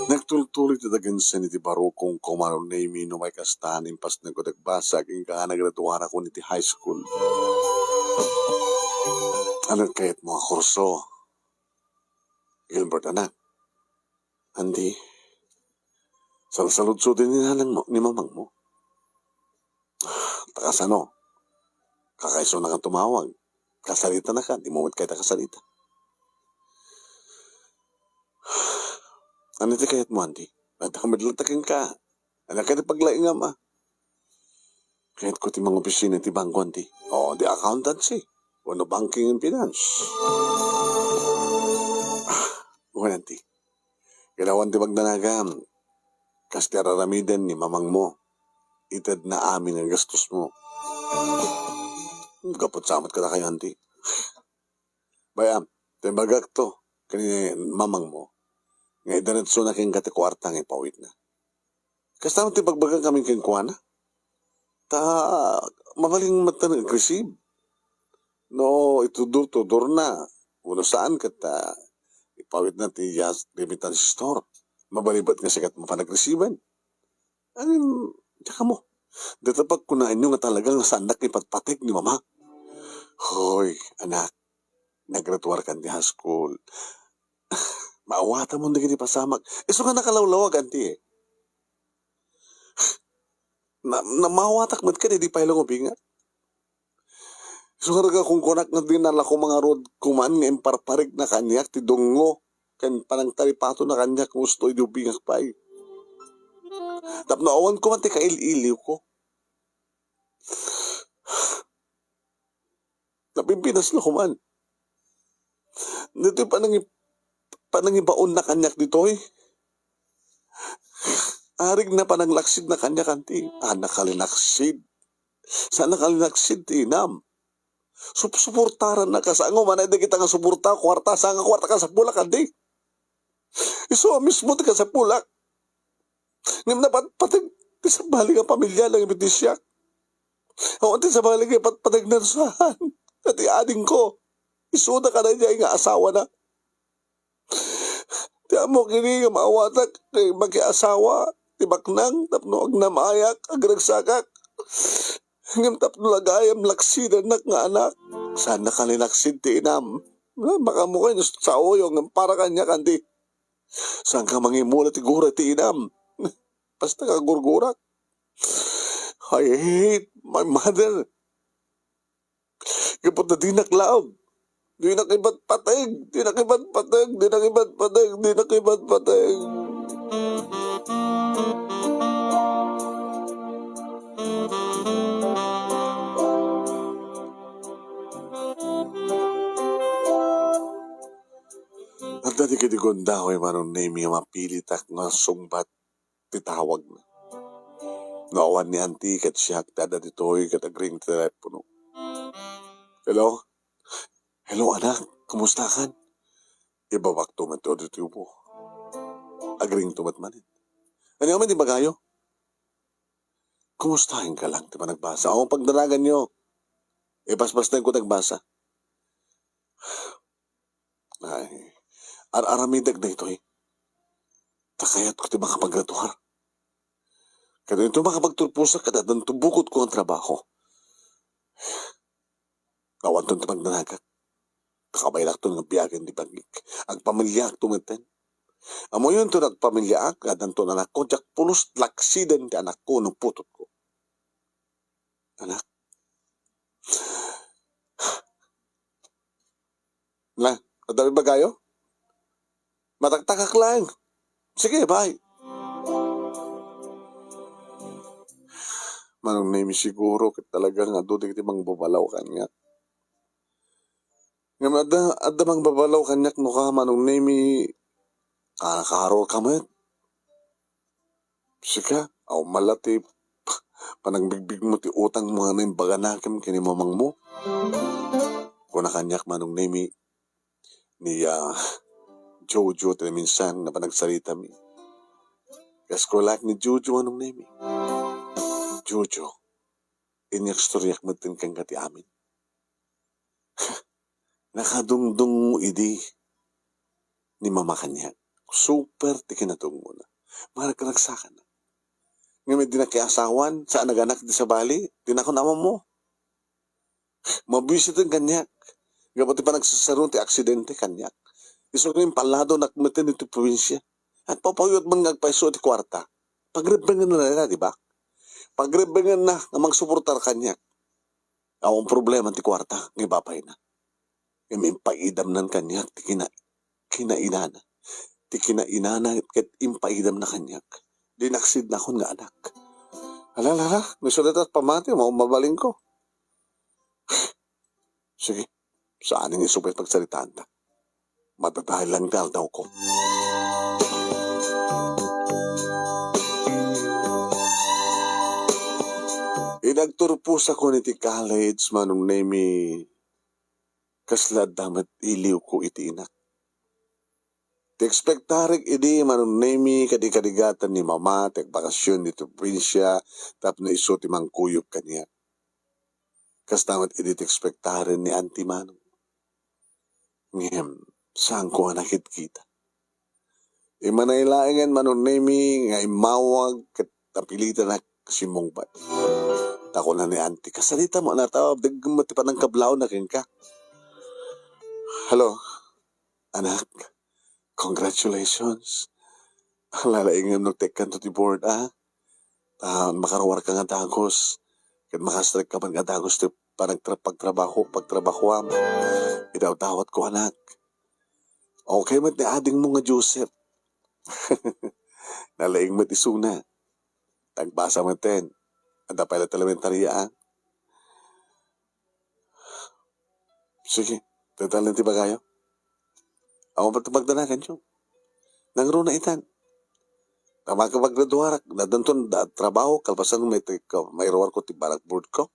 Nagtultuloy ti dagensen iti barukongko, Manong Nemy, no maikastan, impasnekko ti agbasa, agingga nga nagraduarakon iti high school. Ano kayatmo a kurso, Gilbert, anak? Anti, salsaludsodin ni nanangmo, ni mamangmo. Ta kasano? Kakaisuna nga tumawag. Kasaritanaka, dimo met kayat a kasarita. Ano ti kayatmo, anti? Adda met latta kenka. Ano kayat ti paglaingam, a? Kayatko ti mangopisina ti bangko, anti. O, di accountancy. Wenno banking and finance. Ah, wen, anti. Kailangan ti magdanagam. Kas ti ar-aramiden ni mamangmo. Itedna amin nga gastosmo. Gapu ta sa met kadakayo, anti. Bay-am, ti imbagakto ken ni mamangmo nga idiretsona kenka ti kuarta nga ipawidna. Kasta met ti ibagbagakami kenkuana. Ta mabalin met nga ag-receive. No itudor-tudorna, wenno saan ket, ah, ipawidna ti iyas remittance store. Mabalin met nga sika ti mapan ag-receive-en. Ngem, diak ammo. Dayta pagkunaenyo nga talaga nga saannak nga ipatpateg ni mama. Hoy, anak, nagraduarkan ti high school. Maawatamon dagiti pasamak. Isu nga nakalawlawag, anti, e. Na, na, maawatak met kadi, di pay la nga ubingak. Isu nga nagkunkunak nga di na la ko mangarud koman nga imparparigna kaniak ti dungngo ken panangtaripatona kaniak nga usto idi ubingak pay. Tapno awan koman ti kail-iliwko. Napimpinas la koman. Ditoy panangi-, panangibaonna kaniak ditoy. Arigna pananglaksidna kaniak, anti. Ah, nakalilaksid. Saan nakalilaksid ti inam? Sup-, suportaranna, kasano man dagita nga suporta, kuarta, saan nga kuarta, kasapulak, anti. Isu a mismo ti kasapulak. Ngem napatpateg ti sabali nga pamilya, nangibit ti siak. Awan ti sabali nga ipatpategna saan. Ket ti adingko, isuda kadaydiay nga asawana. Ti ammok idi nga maawatak ti makiasawa, ti baknang, tapno agnamayak, agregsakak. Ngem tapno la gayam laksidannak nga anak, saan nakalilaksid ti inam. Makaammoka no saoyo, ngem para kaniak, anti. Saanka mangimula ti gura ti inam. Basta kagurgurak. I hate my mother. Gapu ta dinak love. Dinak ipatpateg, dinak ipatpateg, dinak ipatpateg, dinak ipatpateg. Adda dagiti gundaway, Manong Nemy, a mapilitak nga sungbat ti tawagna. No awan ni anti ket siak ti adda ditoy ket agring ti telepono. Hello? Hello, anak. Kumustakan? Ibabakto met ditoy upo. Agringto met manen. Ania man ti ibagayo? Kumustaenka lang ti panagbasa? O, pagdanaganyo. Ipaspastenko ti agbasa. Ay, ar-aramidek daytoy. Ta kayatko ti makapagraduar. Ket daytoy makapagturposak ket addanto bukotko nga trabaho. Awanton ti pagdanagak. Kabaelakton nga biagen ti bangik. Agpamiliaakto metten. Ammuyonto no agpamiliaak, addanton anakko, diak pulos laksiden ti anakko no putotko. Anak. Na, adda ibagayo? Mataktakak laeng. Sige, bye. Manong Nemy, siguro ket talaga nga adu dagiti mangbabalaw kaniak. Ngem adda, adda mangbabalaw kaniak no ka, Manong Nemy, ka-, karor ka met. Sika, awan man la ti panagbigbigmo ti utangmo nga naimbaganakem ken ni mamangmo. Kuna kaniak, Manong Nemy, ni, ah, Jojo ti naminsan nga panagsaritami. Kas kunak ni Jojo, Manong Nemy. Jojo, Inyakistoriak metten kenka ti amin. Nakadungdungngo idi ni Mama kaniak. Super ti kinadungngona. Maragsakan. Ngem idi nakiasawan, saan naganak di sabali, dinakon ammo. Mabuisiten kaniak. Gapu ti panagsasaron ti aksidente kaniak. Isu nga impaladonak metten iti probinsia. Agpapayuat man nga agpayso ti kuarta. Pagrebbengenna dayta, di ba? Pagrebbengenna nga mangsuportar kaniak. Awan problema ti kuarta nga ibabay na. Ngem impaidamnan kaniak ti kina-, kinainana. Ti kinainana ket impaidamna kaniak. Dinaksidnakon nga anak. Ala, ala, ala, no isu dayta pamati, ma-, mabalinko. Sige, saan nga isu pay pagsaritaanta. Madadael lang ti aldawko. Idi agturposakon iti college, Manong Nemi, kasla adda met iliwko iti inak. Ti ekspektarek idi, Manong Nemi, kadi kadigatan ni Mama ti agbakasyon ditoy probinsia tapno isu ti mangkuyog kaniak. Kasta met idi ti ekspektaren ni Auntie Manong. Ngem, saanko a nakitkita. Imanay laengen, Manong Nemi, nga immawag ket napilitanak simmungbat. Ta kuna ni Auntie, "Kasalita mo, natawa, deggem met ti panangkablaawna kenka." "Hello, anak. Congratulations. Lalaingem no tekkanto ti board, a. Ta makaruarka nga dagus. Ket makastrekka met nga dagus ti panagtra-, pagtrabaho, pagtrabahoam. Idawdawatko, anak." Okay met ni adingmo nga Joseph. Nalaing met isuna. Nagbasa metten. Adda pay la ti elementaria, a. Sige, dayta laeng ti ibagayo. Awan pay ti pagdanaganyo. Nangruna itan. Ta makapaggraduarak, addanton da-, trabaho, kalpasan may, mairuarko ti blackboardko.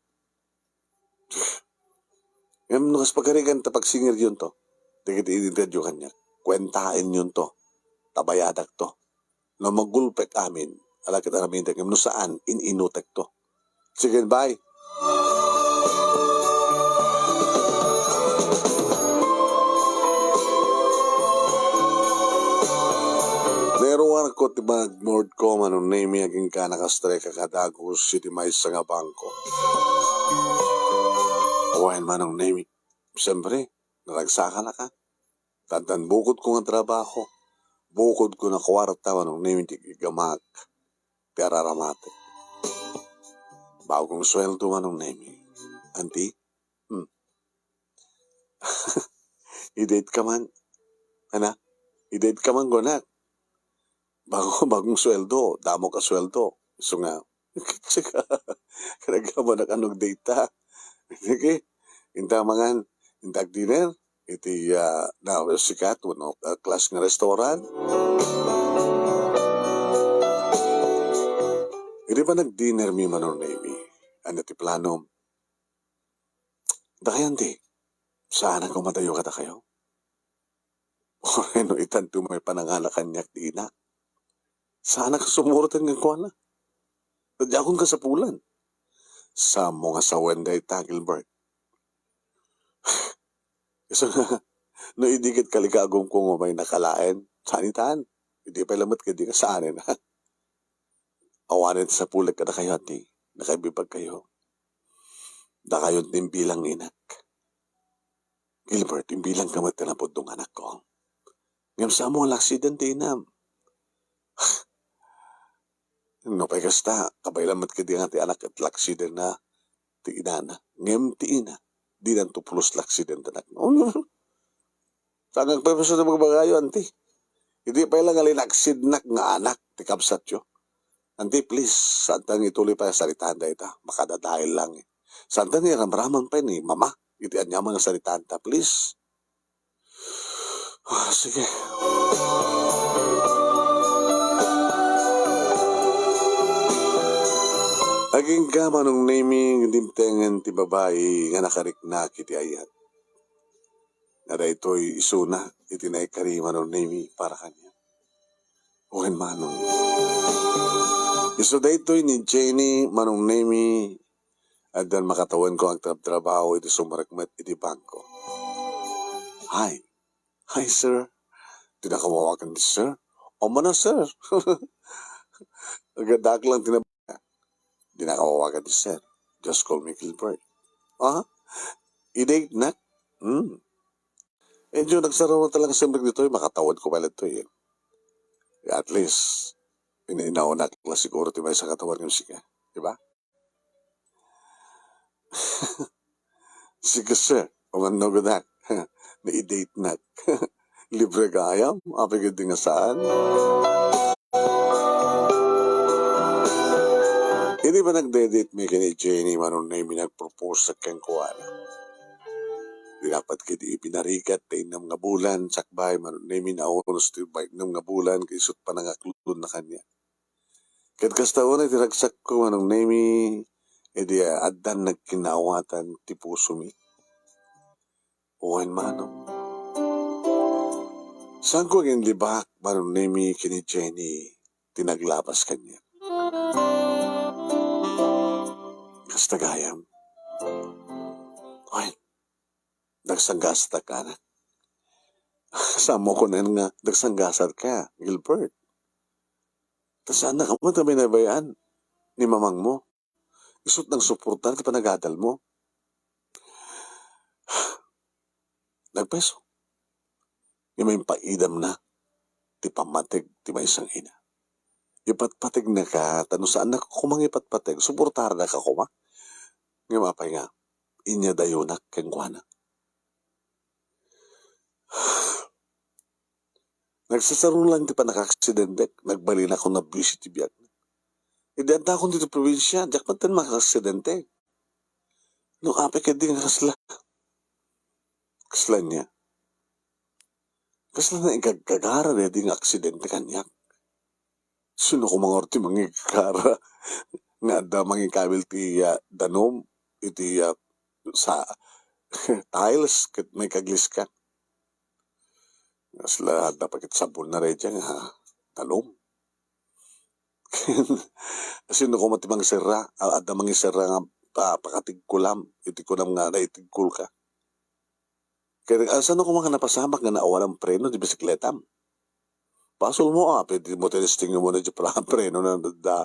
Ngem no kas pagarigan ta pagsingeryonto, dagiti in-interview kaniak, kuentaenyonto, ta bayadakto. No magulpek amin, ala ket aramidek, ngem no saan, in-inutekto. Sige, bye. Nairuarko ti blackboardko, Manong Nemi, agingga nakastreka a dagus iti maysa nga bangko. Wen, Manong Nemi, siyempre, naragsakanaka. Addan bukodko nga trabaho, bukodko nga kuarta, Manong Nemi, ti iggamak ti araramatek. Bagong sueldo, Manong Nemi. Auntie? Hmm. I-date ka man. Ana? I-date ka man, kunak. Bago, bagong sueldo, damo ka sueldo. Isu nga, kanagramanak a no agdate ta. Sige, inta mangan, inta agdinner, iti, ah, na sikat wenno, ah, class nga restaurant. Idi panagdinnermi, Manong Nemi, ania ti planom? Dakayo, Auntie, saanak a madayo kadakayo? Uray no itanto met panangala kaniak ti inak. Saanak a sumuroten kenkuana. Ta diakon kasapulan. Saanmo nga sawen dayta, Gilbert. Isu nga, no idi ket kalikagumko nga umaynak alaen, saan itan. Idi pay lamet ket di nga saanen. Awanen ti sapulek kadakayo, Auntie. Nakaibibagkayo. Dakayo ti imbilang nga inak. Gilbert, imbilangka met ti napudno nga anakko. Ngem saanmo nga la-accident ti inam. No pay kasta, kabay lamet ket di nga ti anak ket la-accident na ti inana. Ngem ti ina, dinanto pulos la-accident ti anakna. Saan nga agpaypaso ti bagbagayo, Auntie? Idi pay la nga lin-accident-nak nga anak ti kabsatyo. Auntie, please, saanta nga ituloy pay a saritaan dayta. Makadadael lang, eh. Saanta nga iramraman pay ni Mama iti aniaman nga saritaanta, please. Ah, sige. Agingga, Manong Nemi, dimtengen ti babai nga nakariknak iti ayat. Nga daytoy isuna iti naikari, Manong Nemi, para kaniak. Wen, Manong. Isu daytoy ni Jenny, Manong Nemi, Addan makatawenko agtrabtrabaho iti sumrek met iti bangko. Hi. Hi, sir. Dinak awawagan ti sir. Umuna, sir. Agadaak lang ti nab-, Dinak awawagan ti sir. Just call me Gilbert. Ah? Idaynak? Hmm. Enjo, nagsararo talaga sumrek ditoy, makatawenko pay ditoy, eh. At least, inaunawnak la siguro ti maysa nga tawen ngem sika. Di ba? Sige, sir. Umuna, gudak. Naidatenak. Libre gayam? Apay ketdi nga saan? Idi panagdadate mi ken ni Jenny, Manong Nemy nagpropose kenkuana. Di dapat ketdi pinarigat ti innem nga bulan, sakbay, Manong Nemy, naunos ti innem nga bulan, ket isut' panangaklonna kaniak. Ket kasta unay ti ragsakko, Manong Nemy, idi addan nagkinnaawatan ti pusomi. Wen, Manong. Saanko nga inlibak, Manong Nemy, ken ni Jenny ti naglabas kaniak. Kasta gayam. Wen, nagsanggasatak, anak. Saanmo kunen nga nagsanggasatka, Gilbert? Ta saannaka met a binaybay-an ni mamangmo. Isut' nangsuportar ti panagadalmo. Nagpayso. Ngem impaidamna ti pammateg ti maysa nga ina. Ipatpategnaka, ta no saannaka koma nga ipatpateg, suportarnaka koma. Ngem apay nga, inyadayonak kenkuana. Nagsasarunglan ti pannakaaksidentek, nagbalinakon a busy ti biag. Idi addaakon ditoy probinsia, diak met ten makaaksidente. No apay ketdi nga kasla, kasla ania? Kasla nga igagagara daydi nga aksidente kaniak? Sino koma ngarud ti mangigagara nga adda mangikabil ti, ah, danum iti, ah, sa tiles ket maikagliska? Kasla adda pay ket sabonna daydiay nga danum. Sino koma ti mangserra? A-, adda mangiserra nga pa-, pakatigkulam iti kunam nga naitigkulka. Ket, ah, saanmo koma nga napasamak nga naawanan preno ti bisikletam? Basolmo, ah, pwede mo tinestingan mo na di pala ang preno na da.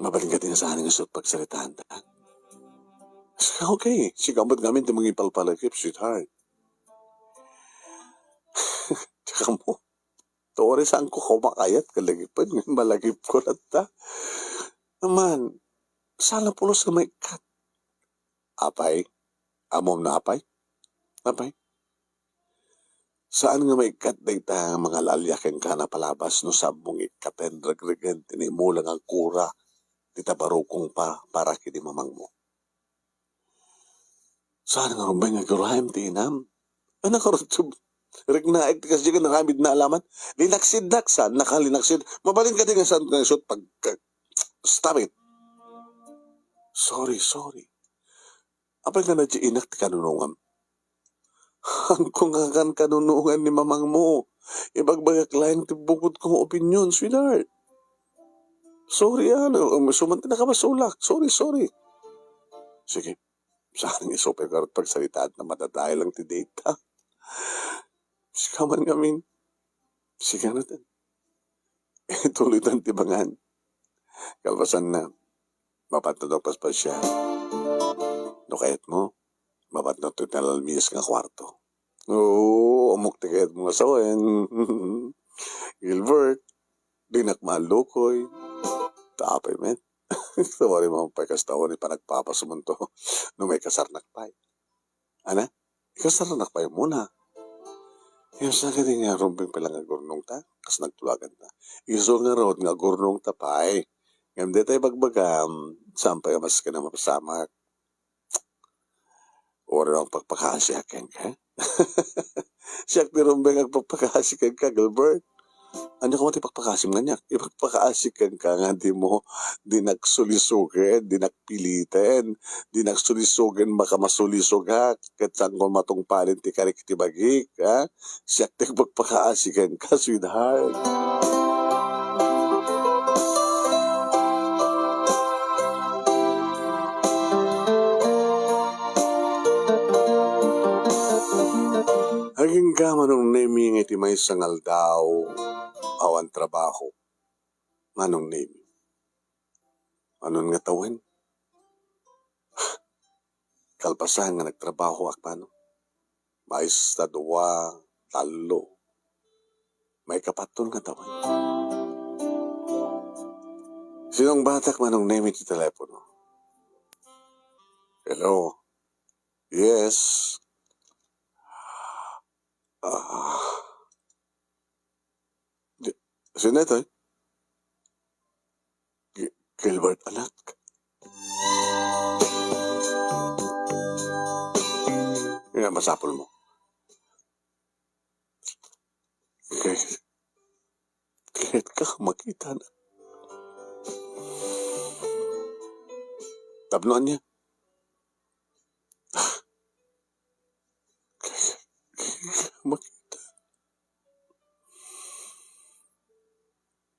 Mabalin ketdi nga saan nga isut' pagsaritaanta. Okay, sika met ngamin ti mangipalpalagip, sweetheart. Tsaka mo, Tori, saanko koma kayat kalagipen, ngem malagipko latta. Aman, saan a pulos nga maikkat. Apay, ammom no apay? Apay? Saan nga maikkat dayta nga mangal-alia kenka napalabas no saanmo nga ikkaten regregen ti naimula nga agkura ti tabarukong pa para ken ni mamangmo. Saan nga rumbeng nga aguruam ti inam? Ano ka rutub? Riknaek ti kasdiay nga aramidna alaman. Linaksidnak, saannaka linaksid. Mabalin ketdi nga saanka nga isut' pag-, stop it. Sorry, sorry. Apay nga na di inak ti kanunongam? Haanko nga kan-, kanunongan ni mamangmo. Ibagbagak laeng ti bukod kong opinion, sweetheart. Sorry, ah, no, um, isu man ti nakabasolak. Sorry, sorry. Sige. Saan nga isupay karot pagsaritaanta, madadael lang ti date, ha? Sika man ngamin. Sika na ten. Ituloytan ti bangan. Kalpasanna, mapatnotto paspasiar. No kayatmo, mapatnotto ti nalalmias nga kuarto. Oo, ammok ti kayatmo nga sawen. Gilbert, dinak maallukoy. Ta apay met. Sorry man pay kasta, wen panagpapasumonto no maikasarnak pay. Ana? Ikasarnak pay muna. Ngem saan ketdi nga rumbeng pay la nga agurnongta? Kas nagtulaganta. Isu ngarud nga agurnongta pay. Ngem dayta ibagbagam, saan pay a maski na mapasamak. Uray agpakpakaasiak kenka. Siak ti rumbeng agpakpakaasi kenka, Gilbert. Ania koma ti pakpakaasim kaniak? Ipakpakaasi kenka nga dimo, dinak sulisogen, dinak piliten, dinak sulisogen, baka masulisogak, ket saanko matungpalen ti karik ti bagik, ha? Siak ti agpakpakaasi kenka, sweetheart. Iti maysa nga aldaw, awan trabaho, Manong Nemi. Anon nga tawen? Kalpasan nga nagtrabahoak, Manong. Maysa, dua, tallo. Maikapatlo nga tawen. Sinungbatak, Manong Nemi, ti telepono. Hello. Yes. Ah. Di, sino ito, eh? Gi-, Gilbert, anak. Nga, masapul mo. Kay, kay ka makita na. Tapno ania? Kay, kay ka makita.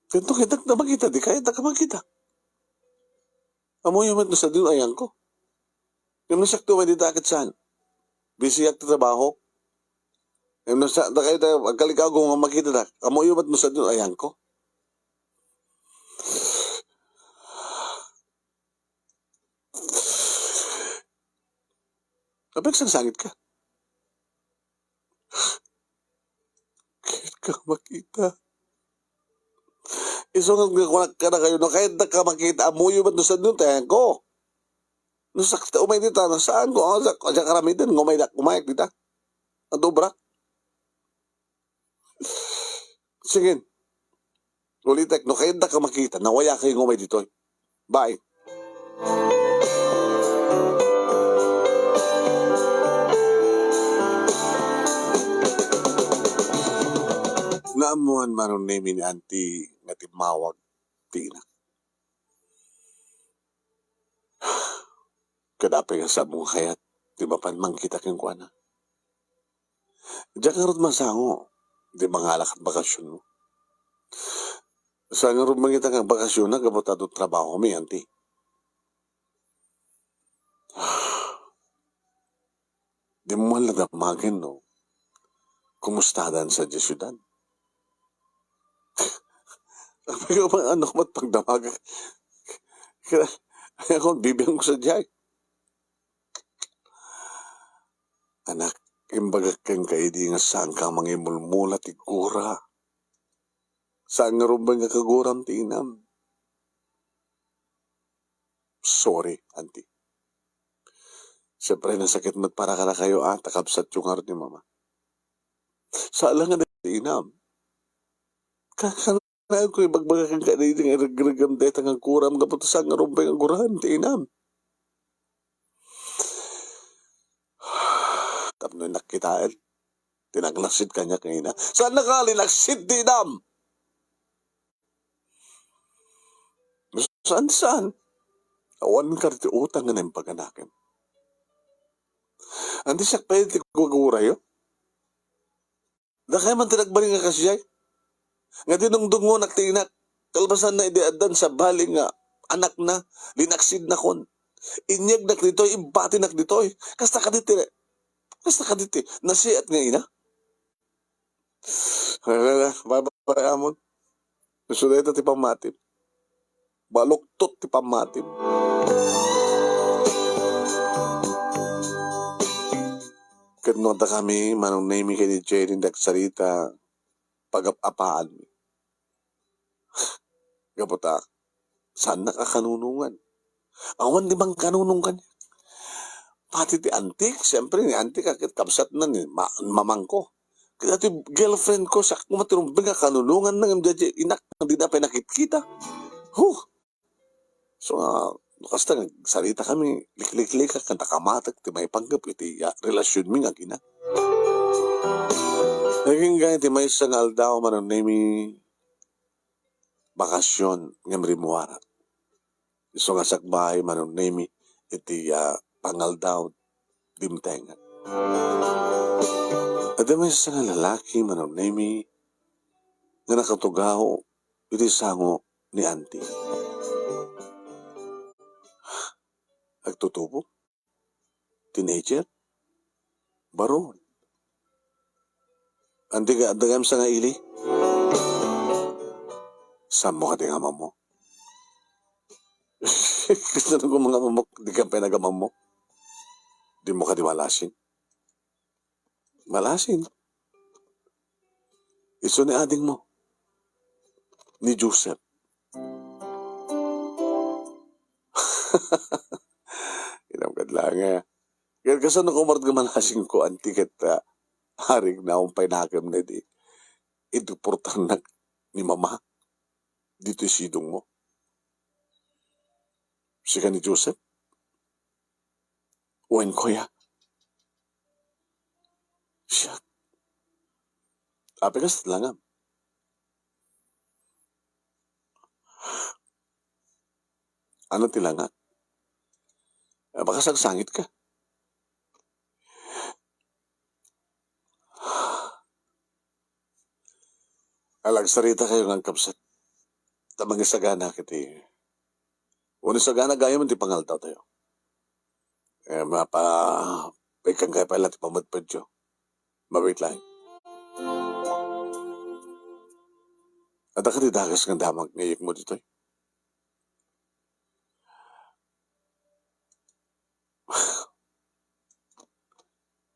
Kanto kita na makita, di kaya ta ka makita. Amoyo met no sadino ayangko. Ngem no siak ti umay dita ket saan? Busyak ti trabaho. Ngem no sa, da kayo tayo, agkaligago nga makita da. Amoyo met no sadino ayangko. Apay agsangsangit ka? Kayat ka makita. Isu nga kunak kadakayo, no kayat da ka makita, amoyo met no sadino ti ayangko. No sakta umay dita, no saanko, ang sa, sa karamiden, nga umay da, umay dita. Ang dobrak. Sige. Ulitek, no kayat da ka makita, nawaya kayo nga umay ditoy. Bye. Naammuan Manong Nemi ni Auntie nga timmawag ti ina. Kada apay nga saan mo nga kayat, ti mapan mangkita kenkuana. Diak ngarud masango, ti mangala kat bakasionmo. Saan ngarud mangita nga bakasiona gapu ta adu trabahomi, Auntie. Di mo man la damagen, no? Kumustadan sa diay siudad? Apay ka man, ano ka mat pagdamagak? Kaya, ay ako, bibiang ko sa diay. Anak, imbagak kenka idi nga saan ka mangimulmula ti gura. Saan nga rumbeng nga kaguram ti inam. Sorry, Auntie. Siyempre, nasakit met para kadakayo, ah, ta kabsatyo ngarud ni Mama. Saan la nga dayta ti inam. Ka-, kanayon ko ibagbaga kenka dayta nga iregregam dayta nga kuram gapu ta saan nga rumbeng nga guraem ti inam. Tapno nakitaen, ti naglaksid kaniak nga ina. Saan nga linaksid ti inam? Saan, saan? Awan kadi ti utang nga naimbag anakem. Andi siak pay ti gurgurayo? Dakay man ti nagbalin nga kasdiay. Nga dinungdungonak ti inak. Kalpasanna idi addan sabali nga anakna, linaksidnakon. Inyegnak ditoy, imbatinak ditoy. Kasta kaditi, kasta kaditi, nasiat nga ina. Bye-bye, amon. Isu dayta ti pammatim. Baluktot ti pammatim. Ket no adda kami, Manong Nemi ken ni Jenny, nagsarita, pagap-apaanmi. Gapu ta, saannak a kanunongan. Awan di mangkanunong kaniak. Pati ti antik, siyempre, ni antik a ket kabsatna ni ma-, mamangko. Ket ti girlfriend ko, siak koma ti rumbeng a kanunonganna ngem daydiay inak, dina pay nakitkita. Huh! So, ah, no kasta nga agsarita kami, likliklik, ket nakamatek ti maipanggep iti, ah, relasionmi nga agina. Naging gayam ti maysa nga aldaw, Manong Nemi, bakasion ngem rimmuarak. Isu nga sakbay, Manong Nemi, iti, ah, pangaldaw, dimtengan. Adda maysa nga lalaki, Manong Nemi, nga nakatugaw iti sango ni Auntie. Agtutubo? Teenager? Baro? Anti ka, adda gayam sanga ili? Saanmo kadi nga amammo? Kasano koma nga amamok, di ka pay nagamammok? Dimo kadi malasin? Malasin. Isu ni adingmo, ni Joseph. Inam kad lang, eh. Ket kasano koma met nga malasinko, anti ket, ah, arik naon pay nakem na idi, idi portannak ni mama ditoy sidongmo. Sika ni Joseph? Wen, kuya. Siak. Apay kas langam? Ano ti langak? Ah, baka sagsangit ka. Alagsarita kayo nga agkabsat. Ta mangisagana kiti. Wenno sagana gayam ti pangaldaw tayo. Eh, mapa-, pagkangkay pala ti pamedpedyo. Mabit lang. Adda kadi dakes nga damag nga iyekmo ditoy?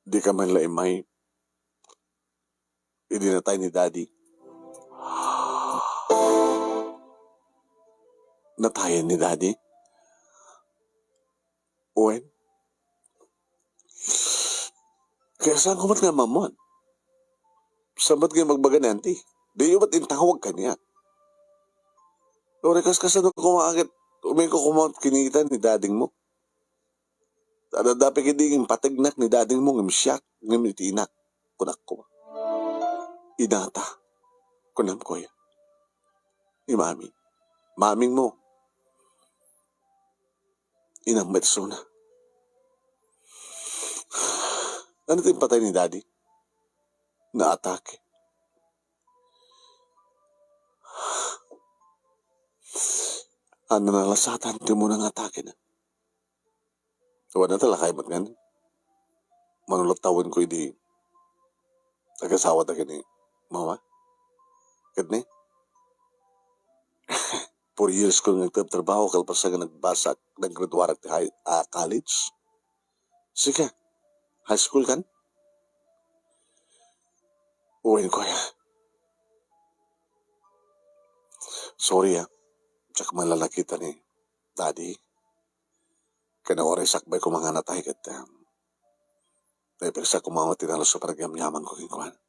Di ka man la immay idi natay ni Daddy. Natayen ni Daddy? Wen. Kaya saan ko met nga ammoan? Saan met nga magbaga ni Auntie? Diyo met intawag kaniak? Lore, kas-, kasano koma ket umayko koma kinita ni dadingmo? Adda pay kadi nga impategnak ni dadingmo ngem siak, ngem iti inak, kunak koma. Inata, kunam, kuya. Ni mami. Mamingmo. Inam met isuna. Ano ti impatay ni Daddy? Naatake. Ano nalasatan ti umuna nga atake na? Wala ta lakay met ngan. Mano la tawenko idi agasawada ken ni mama. Ket ni, four years ko nga agtrabaho kalpasan nga nagbasak, naggraduarak ti high, ah, college. Sika, high school kan? Wen, kuya. Sorry, ah. Diak man la nakita ni Daddy. Ken no uray sakbay koma nga natay ket, ah, naipigsa koma ti nalusto a panagyamyaman ko kenkuana.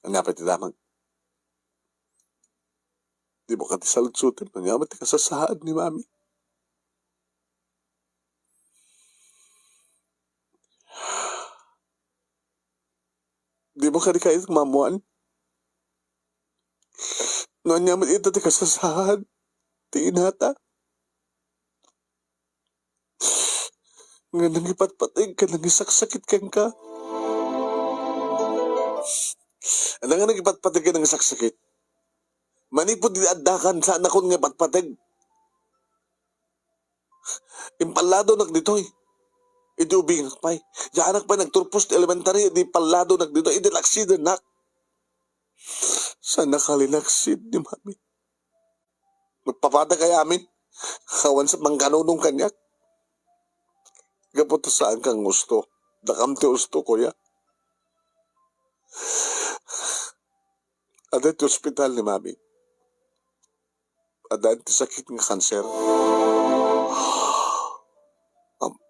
Ania pay ti damag? Dimo kadi saludsoten no ania met ti kasasaan ni Mami? Dimo kadi kayat nga maammoan no ania met ita ti kasasaan ti inata? Nga nangipatpateg ken nangisaksakit kenka. Ania nga nangipatpateg ken nangisaksakit? Manipud idi addakan, saannakon nga ipatpateg. Impaladonak ditoy. Idi ubingak pay. Dianak pay nagturpos ti elementary, idi impaladonak ditoy. Idi laksidennak. Saannak a linaksid ni Mami. Magpapatay kaya amin? Awan sa mangkanunong kaniak. Gapu ta saan kang usto. Dakam ti usto, kuya. Adda ti ospital ni Mami. Adda ti sakit nga kanser. Am-,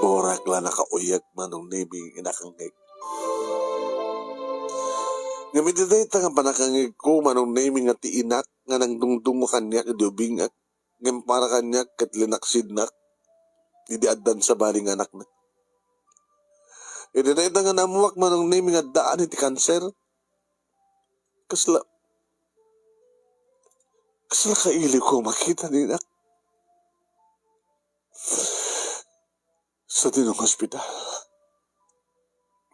Uray la nakauyag Manong Nemi nga inakangngeg. Ngem idi dayta nga pannakangngegko, Manong Nemi, nga ti inak nga nangdungdungngo kaniak idi ubingak, ngem para kaniak ket linaksidnak idi addan sabali nga anakna. Idi dayta nga naammoak, Manong Nemi, nga addaan iti kanser, kasla, kasla kailiwko a makita ni inak. Sadino nga ospital?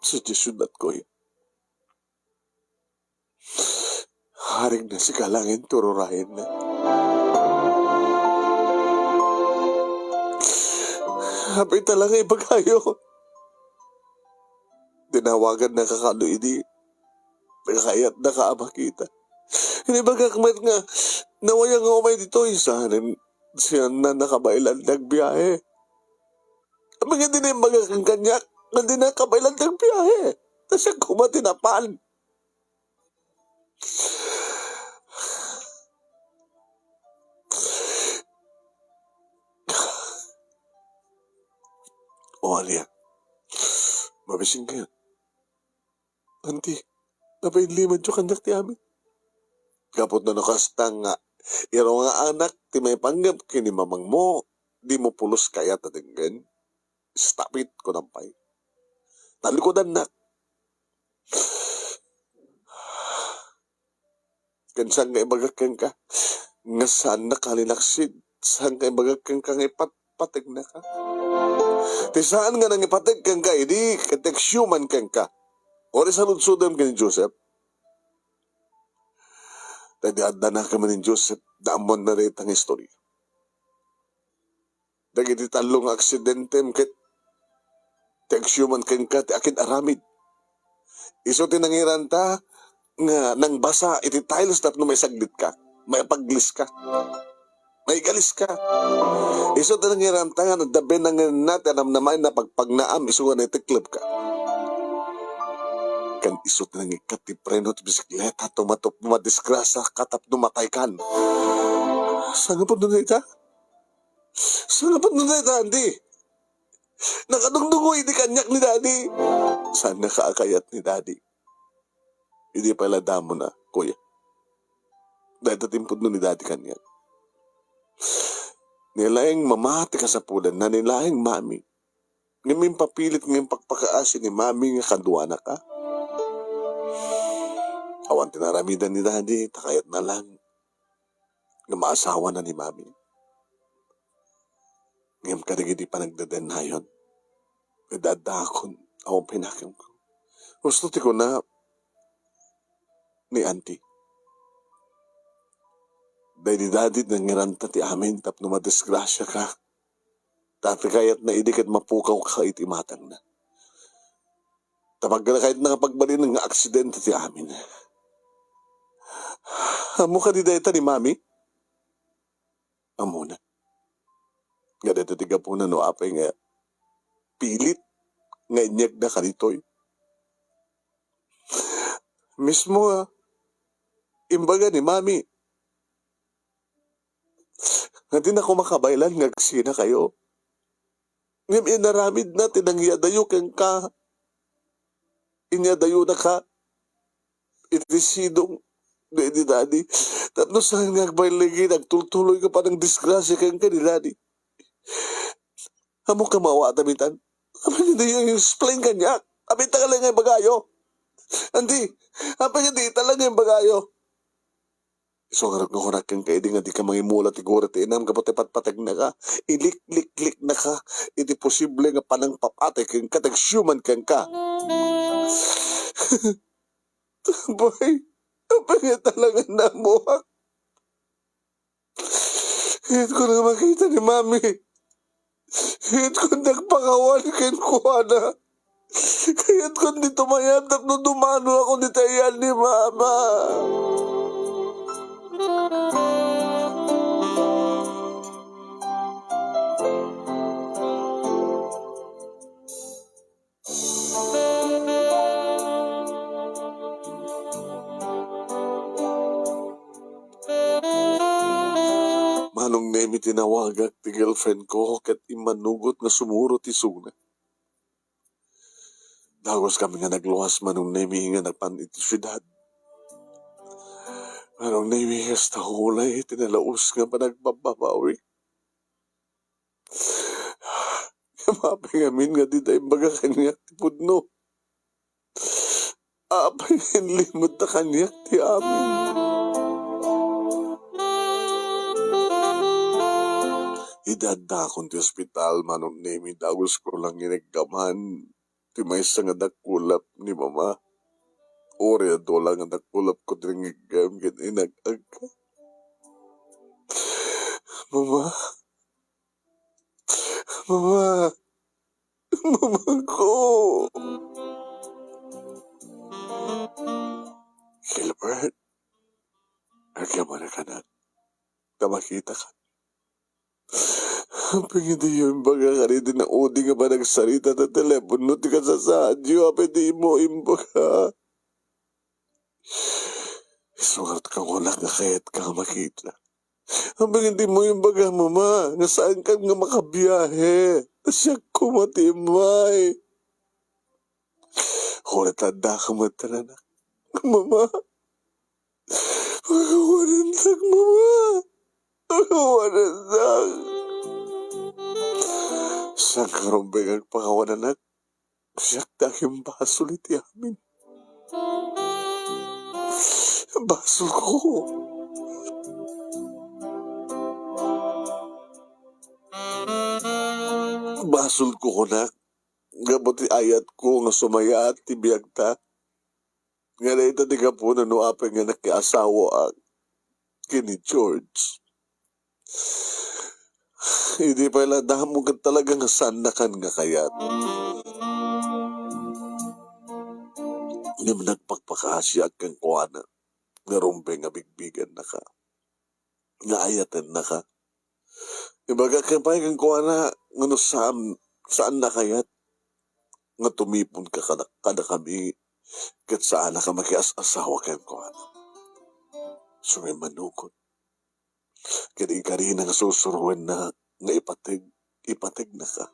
Sadiay siudad, kuya. Haring na si Kalangin tururayenna. Apay ta la nga ibagayo. Dinawagannaka kano idi nakayatnaka a makita. Inibagak met nga, nawaya nga umay ditoy, saan, saan na nakabaelan ti agbiahe. Apay nga di na imbagak kaniak nga di nakabaelan ti agbiahe? Ta siak koma ti napan. O, ania? Mabisinka. Auntie, apay inlimadyo kaniak ti amin? Gapu ta no kasta nga, irungaannak ti maipanggep ken ni mamangmo, dimo pulos kayat a denggen. Stop it, kunam pay. Talikudannak. Ken saan nga ibagak kenka nga saannaka a linaksid? Saan nga ibagak kenka nga ipatpategnaka? Ti saan nga nangipateg kenka idi ket ti agsiuman kenka. Uray saludsodem ken ni Joseph. Ta idi addanakem ni Joseph, da ammoanna dayta nga istorya. Dagiti tallo nga aksidentem ket ti agsiuman kenka ti akin-aramid. Isu ti nangiranta nga nangbasa iti tiles tapno maisaglitka, maipagliska, maigaliska. Isu ti nangiranta nga nadda benangenna ti anamnamaen a pagpagnaam isu nga naiteklebka. Ken isu ti nangikkat ti preno ti bisikleta, tumatupno madisgrasiaka tapno mataykan. Sangapon no dayta? Sangapon no dayta, Andy? Nakadungdungo idi kaniak ni Daddy. Saannaka a kayat ni Daddy. Idi pay la damona, kuya. Dayta ti impudno ni Daddy kaniak. Ni laeng mama ti kasapulanna, ni laeng mami. Ngem impapilit nga impakpakaasi ni mami nga kaduanaka. Awan ti naaramidan ni Daddy, ta kayatna lang nga maasawana ni mami. Ngem kadagiti panagdedennayon, adda-addaakon, awan pay nakemko. Husto ti kuna ni Auntie. Daydi Daddy ti nangiranta ti amin tapno madisgrasiaka. Ta ti kayatna idi ket mapukawka iti imatangna. Ta pagkayatna nga pagbalinen nga aksidente ti amin. Ammo kadi dayta ni Mami? Ammona. Nga dayta ti gapuna no apay nga pilit nga inyegna kaditoy. Mismo nga imbaga ni Mami, nga dinako makabaelan nga agsinakayo. Ngem inaramidna ti nangyadayo kenka. Inyadayonaka iti sidong daydi Daddy. Tapno saan nga agbaligi, agtultuloy nga panangdisgrasia kenka ni Daddy. Ammok nga maawatam itan. Apay nga diyo i-explain kaniak? Apay ta la nga ibagayo? Andy, apay nga dita la nga ibagayo? Isu ngarud nga kunak kenka idi nga dika mangimula ti gura ti inam gapu ta ipatpategnaka, iliklikliknaka iti posible nga panangpapatay kenka, ti agsiuman kenka. Apay, apay nga talaga namuak. Kayatko nga makita ni Mami. Kayatko nga agpakawan kenkuana. Kayatko nga ditoy mayat tapno dumanoakon ditoy ayan ni Mama. Manong Nemi, tinawagak ti girlfriend ko ket immanugot nga sumuro ti isuna. Daguskami nga nagluas, Manong Nemi, nga napan iti siudad. Manong Nemi, kasta ulay ti nalaus nga panagbababawi. Apay ngamin nga dida imbaga kaniak ti pudno? Apay nga inlimedta kaniak ti amin? Idi addaakon ti ospital, Manong Nemi, dagusko lang nga ineggaman ti maysa nga dakulap ni Mama. Uray adu la nga nakulapko diri nga iggem ken inag-agka. Mama, Mama, Mamangko. Gilbert, agyamanak, anak, ta makitaka. Apay nga diyo imbaga kadaydi naudi nga panagsarita ta telepono ti kasasaadyo? Apay diyo imbaga? Isu ngarud, kunak, nga kayatka nga makita. Apay nga diyo imbaga, Mama, nga saankan nga makabiahe? Ta siak koma ti immay. Uray ta addaka met, anak. Mama, pakawanendak, Mama. Pakawanendak. Saan ka, Rumbeng, agpakawan, anak? Siak ti agimbasol iti amin. Basolko. Basolko, kunak, gapu ti ayatko nga sumayaat ti biagta. Nga dayta ti gapuna no apay nga nakiasawaak ken ni George. Idi pay la damo ket talaga nga saannakan nga kayat. Ngem nagpakpakaasiak kenkuana nga, Rumbeng, nga bigbigannaka, nga ayatennaka. Ibagak pay kenkuana nga no saan, saanna kayat nga tumiponka kada, kadakami ket saanaka makias-asawa kenkuana. Sumimmanukot. Ket ikarina nga sursuroenna nga ipateg, ipategnaka.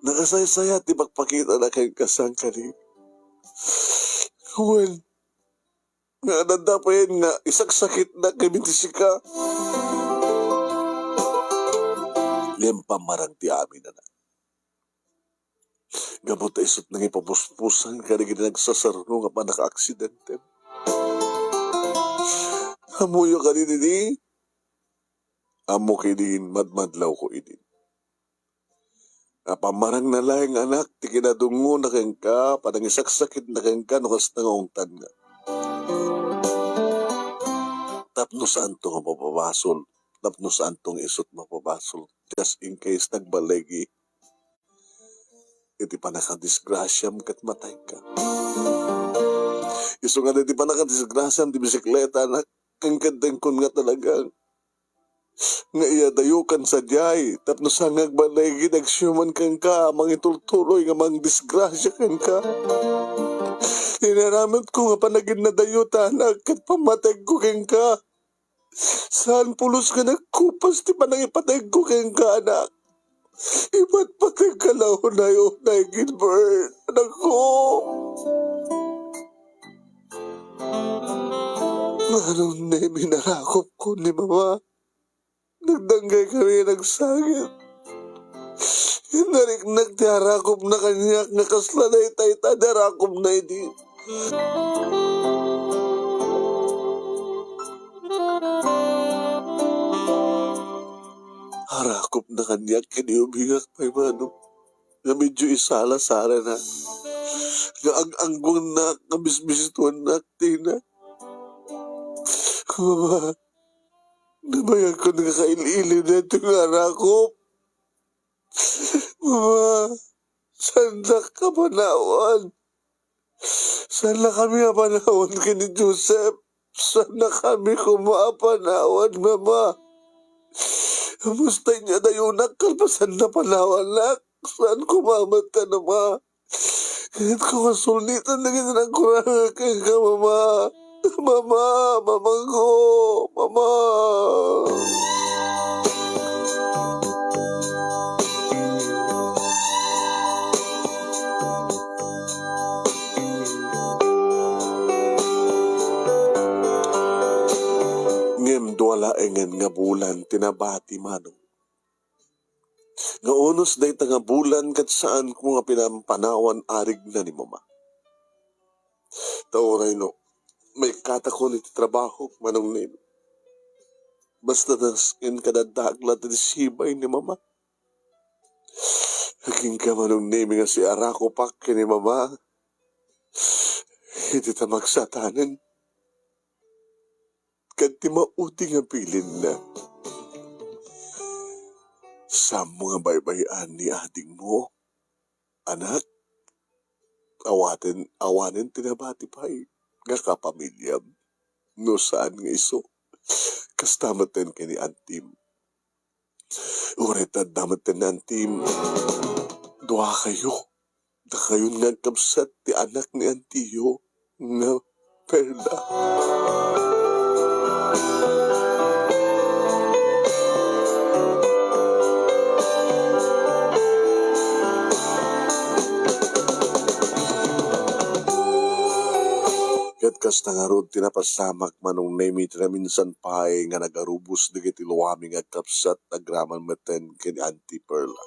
Nakasaysayat ti pakpakitana kenka, saan kadi? Wen, nga adda pay nga isaksakitnak ken iti sika. Ngem pammarang ti amin, anak. Gapu ta isut nangipapuspusan kadagiti nagsasaruno nga pannakaaksidente. Ammoyo kadi didi? Ammok idin, madmadlawko idin. Apay marang nalaeng, anak, ti kinadungngona kenka, panangisaksakitna kenka no kasta nga ungtanna. Tapno saanto nga mapabasol, tapno saanto nga isut mapabasol, just in case nagballigi iti pannakadisgrasiam ket matayka. Isu nga iti pannakadisgrasiam ti bisikleta, anak, ken kenkunak nga talaga nga iyadayokan sadiay tapno saan nga agballigi ti agsiuman kenka a mangitultuloy nga mangdisgrasia kenka. Inaramidko nga panaginnadayota, anak, ket pammatayko kenka. Saan pulos nga nagkupas ti panangipategko kenka, anak. Ipatpategka la unay-unay, Gilbert, anakko. Nganong Nemi, narakopko ni Mama? Nagdanggaykami nga nagsangit. Nariknak ti arakopna kaniak nga kasla daytay ta di arakopna idi. Arakopna kaniak ken iubingak pay manen nga medyo isala-salana nga ag-angguannak nga bisbisituannak ti ina. Mama, nabayankon nga kail-iliw daytoy nga arakop. Mama, saannak a panawan. Saannakami a panawan ken ni Joseph. Saannakami koma a panawan, Mama. Kumusta inyadayonak kalpasanna panawannak? Saan koma met kano, Ma? Kayatko nga sulnitan dagiti nagkurang kenka, Mama. Mama, Mamangko, Mama. Ngem dua laengen nga bulan ti nabati, Manong, nga unos dayta nga bulan ket saanko nga pinampanawan arigna ni Mama. Ta uray no maikkatako iti trabaho, Manong Nemi, basta nasken kadadaak la ti sibay ni Mama. Aginka, Manong Nemi, nga siarakopak ken ni Mama. iti ta magsatanen ken ti maudi nga bilinna. Saanmo nga baybay-an ni adingmo, anak? Awaten, awanen ti nabati pay nga kapamiliam. No saan nga isu, kasta metten ken ni antim. Uray ta adda metten ni antim, duakayo. Dakayon nga agkabsat ti anak ni antiyo nga Perla. Ket kasta ngarud ti napasamak, Manong Nemi, ti naminsan pay nga nagarubos dagiti luami nga agkabsat agraman metten ken ni Auntie Perla.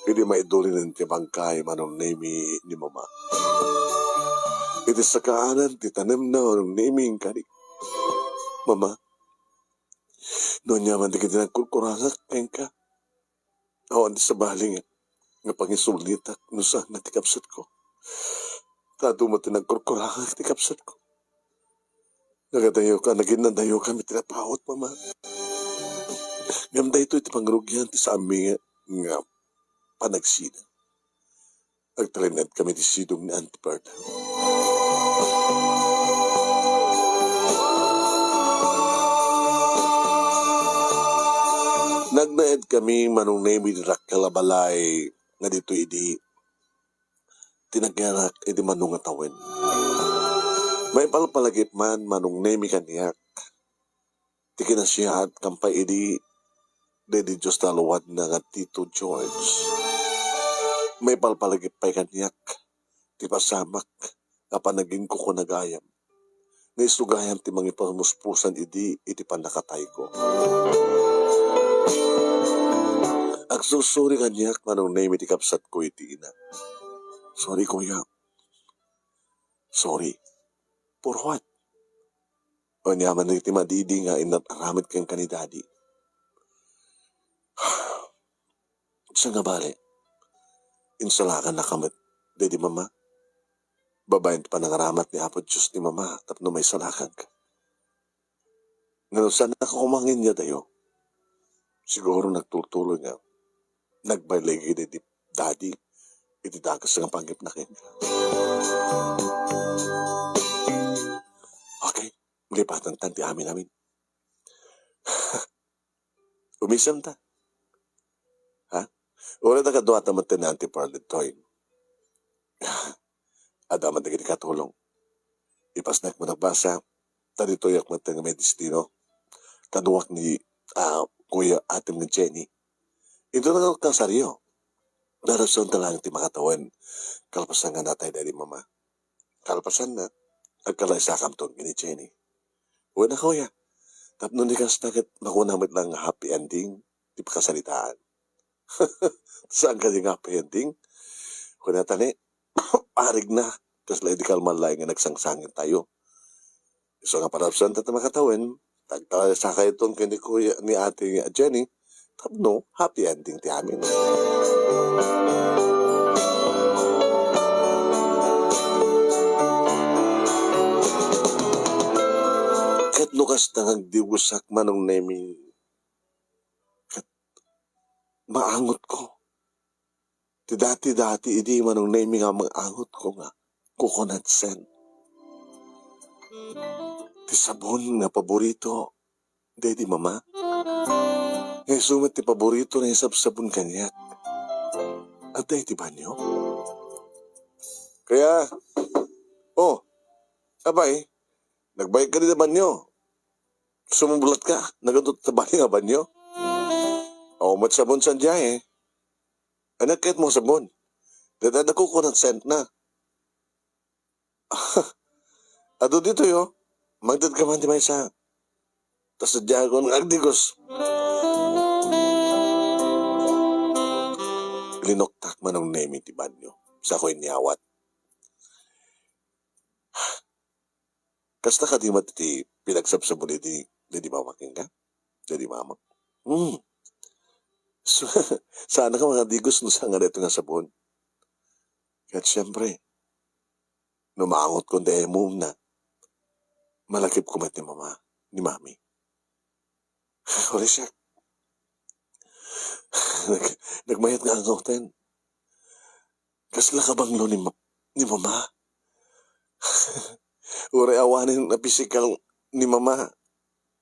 Idi maidulinen ti bangkay, Manong Nemi, ni Mama, iti sakaanan ti tanemna, Manong Nemi, inkari, "Mama, no aniaman dagiti nagkurkurangak kenka, awan ti sabali nga, nga pangisulnitak no saan nga ti kabsatko. Ta adu met ti nagkurkurangak ti kabsatko. Nagadayoka, naginnadayokami ti napaut, Mama. Ngem daytoy ti pangrugian ti saanmi nga, nga panagsina. Agtalinaedkami ti sidong ni Auntie Perla." Nagnaedkami, Manong Nemi, iti dakkel a balay nga ditoy idi ti nagianak iti mano nga tawen. Maipalpalagip man, Manong Nemi, kaniak ti kinasiaat ken pay idi daydi Dios ti aluadna nga Tito George. Maipalpalagip pay kaniak ti pasamak a panaginkukunagayam nga isu gayam ti mangipamuspusan idi iti pannakatayko. Agsursuri kaniak, Manong Nemi, ti kabsatko iti ina. "Sorry, kuya. Sorry. For what? Aniaman dagiti madidi nga inat-aramid kenka ni Daddy?" "Saan nga bale, insalakannaka met daydi Mama. Babaen ti panangaramat ni Apo Dios ni Mama tapno maisalakanka. Ngem no saannaka koma nga inyadayo, siguro nagtultuloy nga nagbaylay daydi Daddy iti dakes nga panggepna kenka." "Okay, lipatantan ti amin-amin. Umisemta. Ha? Uray ta kaduata met ni Auntie Pearl ditoy. Adda man dagiti katulong. Ipasnek met a basa, ta ditoyak met nga may destino. Kaduak ni, ah, Kuya Atem nga Jenny. Inton nagkasaryo, naragsaenta laeng ti makatawen, kalpasan nga natay daydi Mama. Kalpasanna, agkalaysakamton ken ni Jenny." "Wen a, kuya. Tapno di kasta ket makuna met laeng nga happy ending ti pakasaritaan." "Saan kadi nga happy ending? Kunata ni, arigna, kasla idi kalman laeng nga nagsangsangit tayo. Isu nga parabsanta ti makatawen, tagkalaysakayton ken ni kuya, ni Ate Jenny, tapno happy ending ti amin." Ket no kasta nga agdiwsak, Manong Nemi, ket maangotko. Ti dati-dati idi, Manong Nemi, nga maangotko nga coconut scent. Ti sabon nga paborito daydi Mama. Nga isu met ti paborito nga isabsabon kaniak. Adda iti banyo. Kaya, oh, apay, nagbayag ka dita banyo. Sumublat ka, nagadu ta bali nga banyo. Awan met sabon sadiay. Ania ket mo sabon? Dayta da coconut scent na. Adu ditoy, oh. Mangted ka man ti maysa. Ta sadiakon nga agdigos. Linuktak, Manong Nemi, ti banyo. Sako inyawat. Kasta kadi met ti pinagsabsabon idi, daydi Mama kenka? Daydi Mama. Hmm. So, saan ka nga agdigos no saan nga daytoy nga sabon? Ket siempre, no maangotkon ti ammomna, malakipko met ni mama, ni mami. Uray siak. Nag-, nagmayat nga angoten. Kasla kabanglo ni ma-, ni mama. Uray awanen a pisikal ni mama.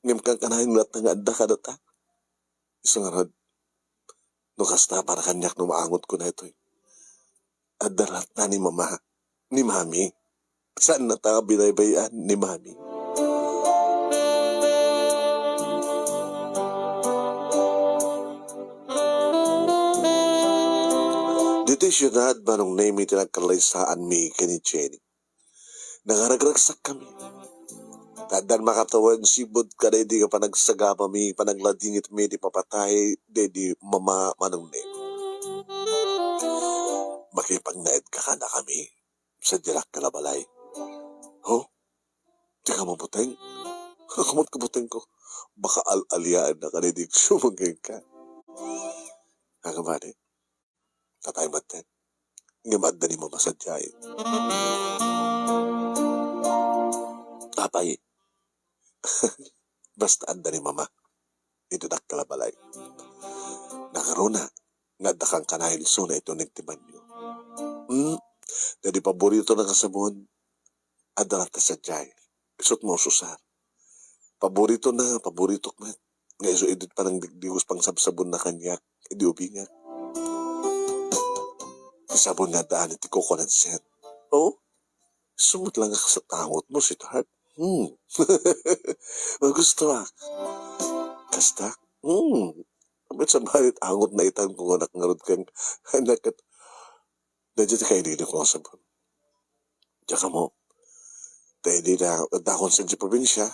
Ngem kankanayon latta nga adda kadata. Isu ngarud, no kasta, para kaniak no maangotko daytoy. Adda latta ni mama, ni mami. Saannata a binaybay-an ni mami. Ditoy siudad, Manong Nemy, ti nagkallaysaanmi ken ni Jenny. Nangaragragsakkami. Ta addan makatawen sipud kadaydi nga panagsagabami, panagladingitmi ti papatay daydi mama, Manong Nemy. Makipagnaedka kadakami sadiay dakkel a balay. Ho? Dika mabuteng? Ako met kabutengko. Baka al-aliaenna kadaydi agsiumang kenka. Agabani. Tatay met. Ngem adda ni mama sadiay. Apay, basta adda ni mama iti dakkel a balay. Nakaruna nga adda kankanayon isuna iti uneg ti banio. Hmm? Daydi paboritona nga sabon, adda latta sadiay. Isut' maususar. Paboritona, paboritok met. Nga isu idi panangdigdigos pangsabsabonna kaniak idi ubingak. Ti sabon nga addaan iti coconut scent. Oh? Isu met la nga kasla angotmo, sweetheart. Hmm. Magustuak. Kasta? Hmm. Amin sa balit angot na itan ko nga anak ngarud ken, anak ket, daydi ti kaililiko nga sabon. Diak ammo. Ta idi na, adda akon sadiay probinsya.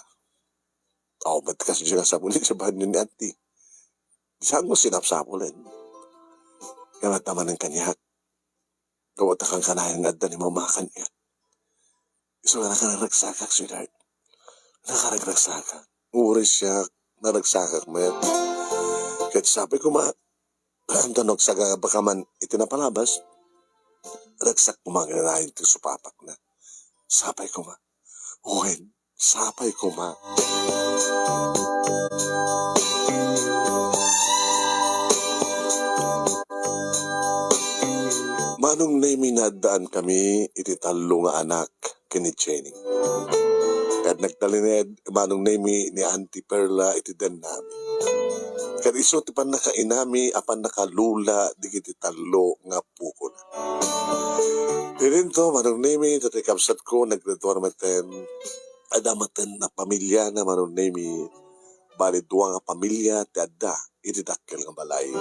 Aw, ba't kasi siya nga sabon sa banyo ni auntie? Saan mo sinapsapulan? Kaya matamanan kaniak. Gapu ta kankanayon nga adda ni mama kaniak. Isu nga nakaragragsakak, sweetheart. Nakaragragsakak. Uray siak, naragsakak met. Ket sapay koma, anta no agsagabaka man iti napalabas, ragsak koma nga nayon ti supapakna. Sapay koma. Wen, sapay koma. Manong Nemy, naaddankami iti tallo nga anak ken ni Jenny. Ket nagtalinaed Manong Nemy ni Auntie Perla iti dennami. Ket isu ti pannakainami a pannakalula dagiti tallo nga apokona. Idinto, Manong Nemy, datoy kabsatko, nagredua metten, adda metten a pamiliana, Manong Nemy. Bali, dua nga pamilia ti adda iti dakkel nga balay.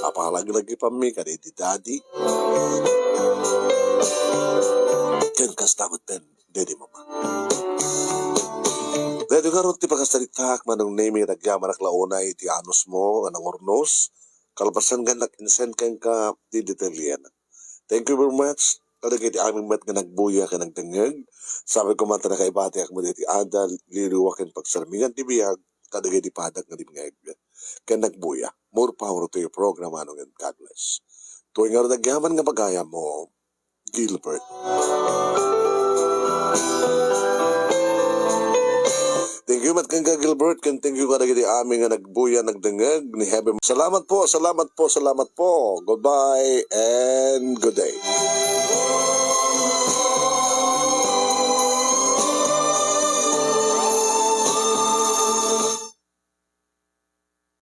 Apalaglagipanmi kadaydi daddy. Ken kasta metten daydi mama. Daytoy ngarud ti pakasaritaak, Manong Nemy, agyamanak la unay iti anusmo nga nangurnos. Kalpasan nga nag-insend kenka ti detalyena. Thank you very much kadagiti amin met nga nagbuya ken nagdengngeg. Sapay koma ta nakaibatiak met iti adal, liliwa ken pagsarmingan ti biag kadagiti padak nga dimngeg ken nagbuya. More power to your program, Manong, and God bless. Tuoy ngarud agyaman nga pagayammo, Gilbert. Thank you met kenka, Gilbert, ken thank you kadagiti amin nga nagbuya, nagdengngeg ni Heaven. Salamat po, salamat po, salamat po. Goodbye and good day.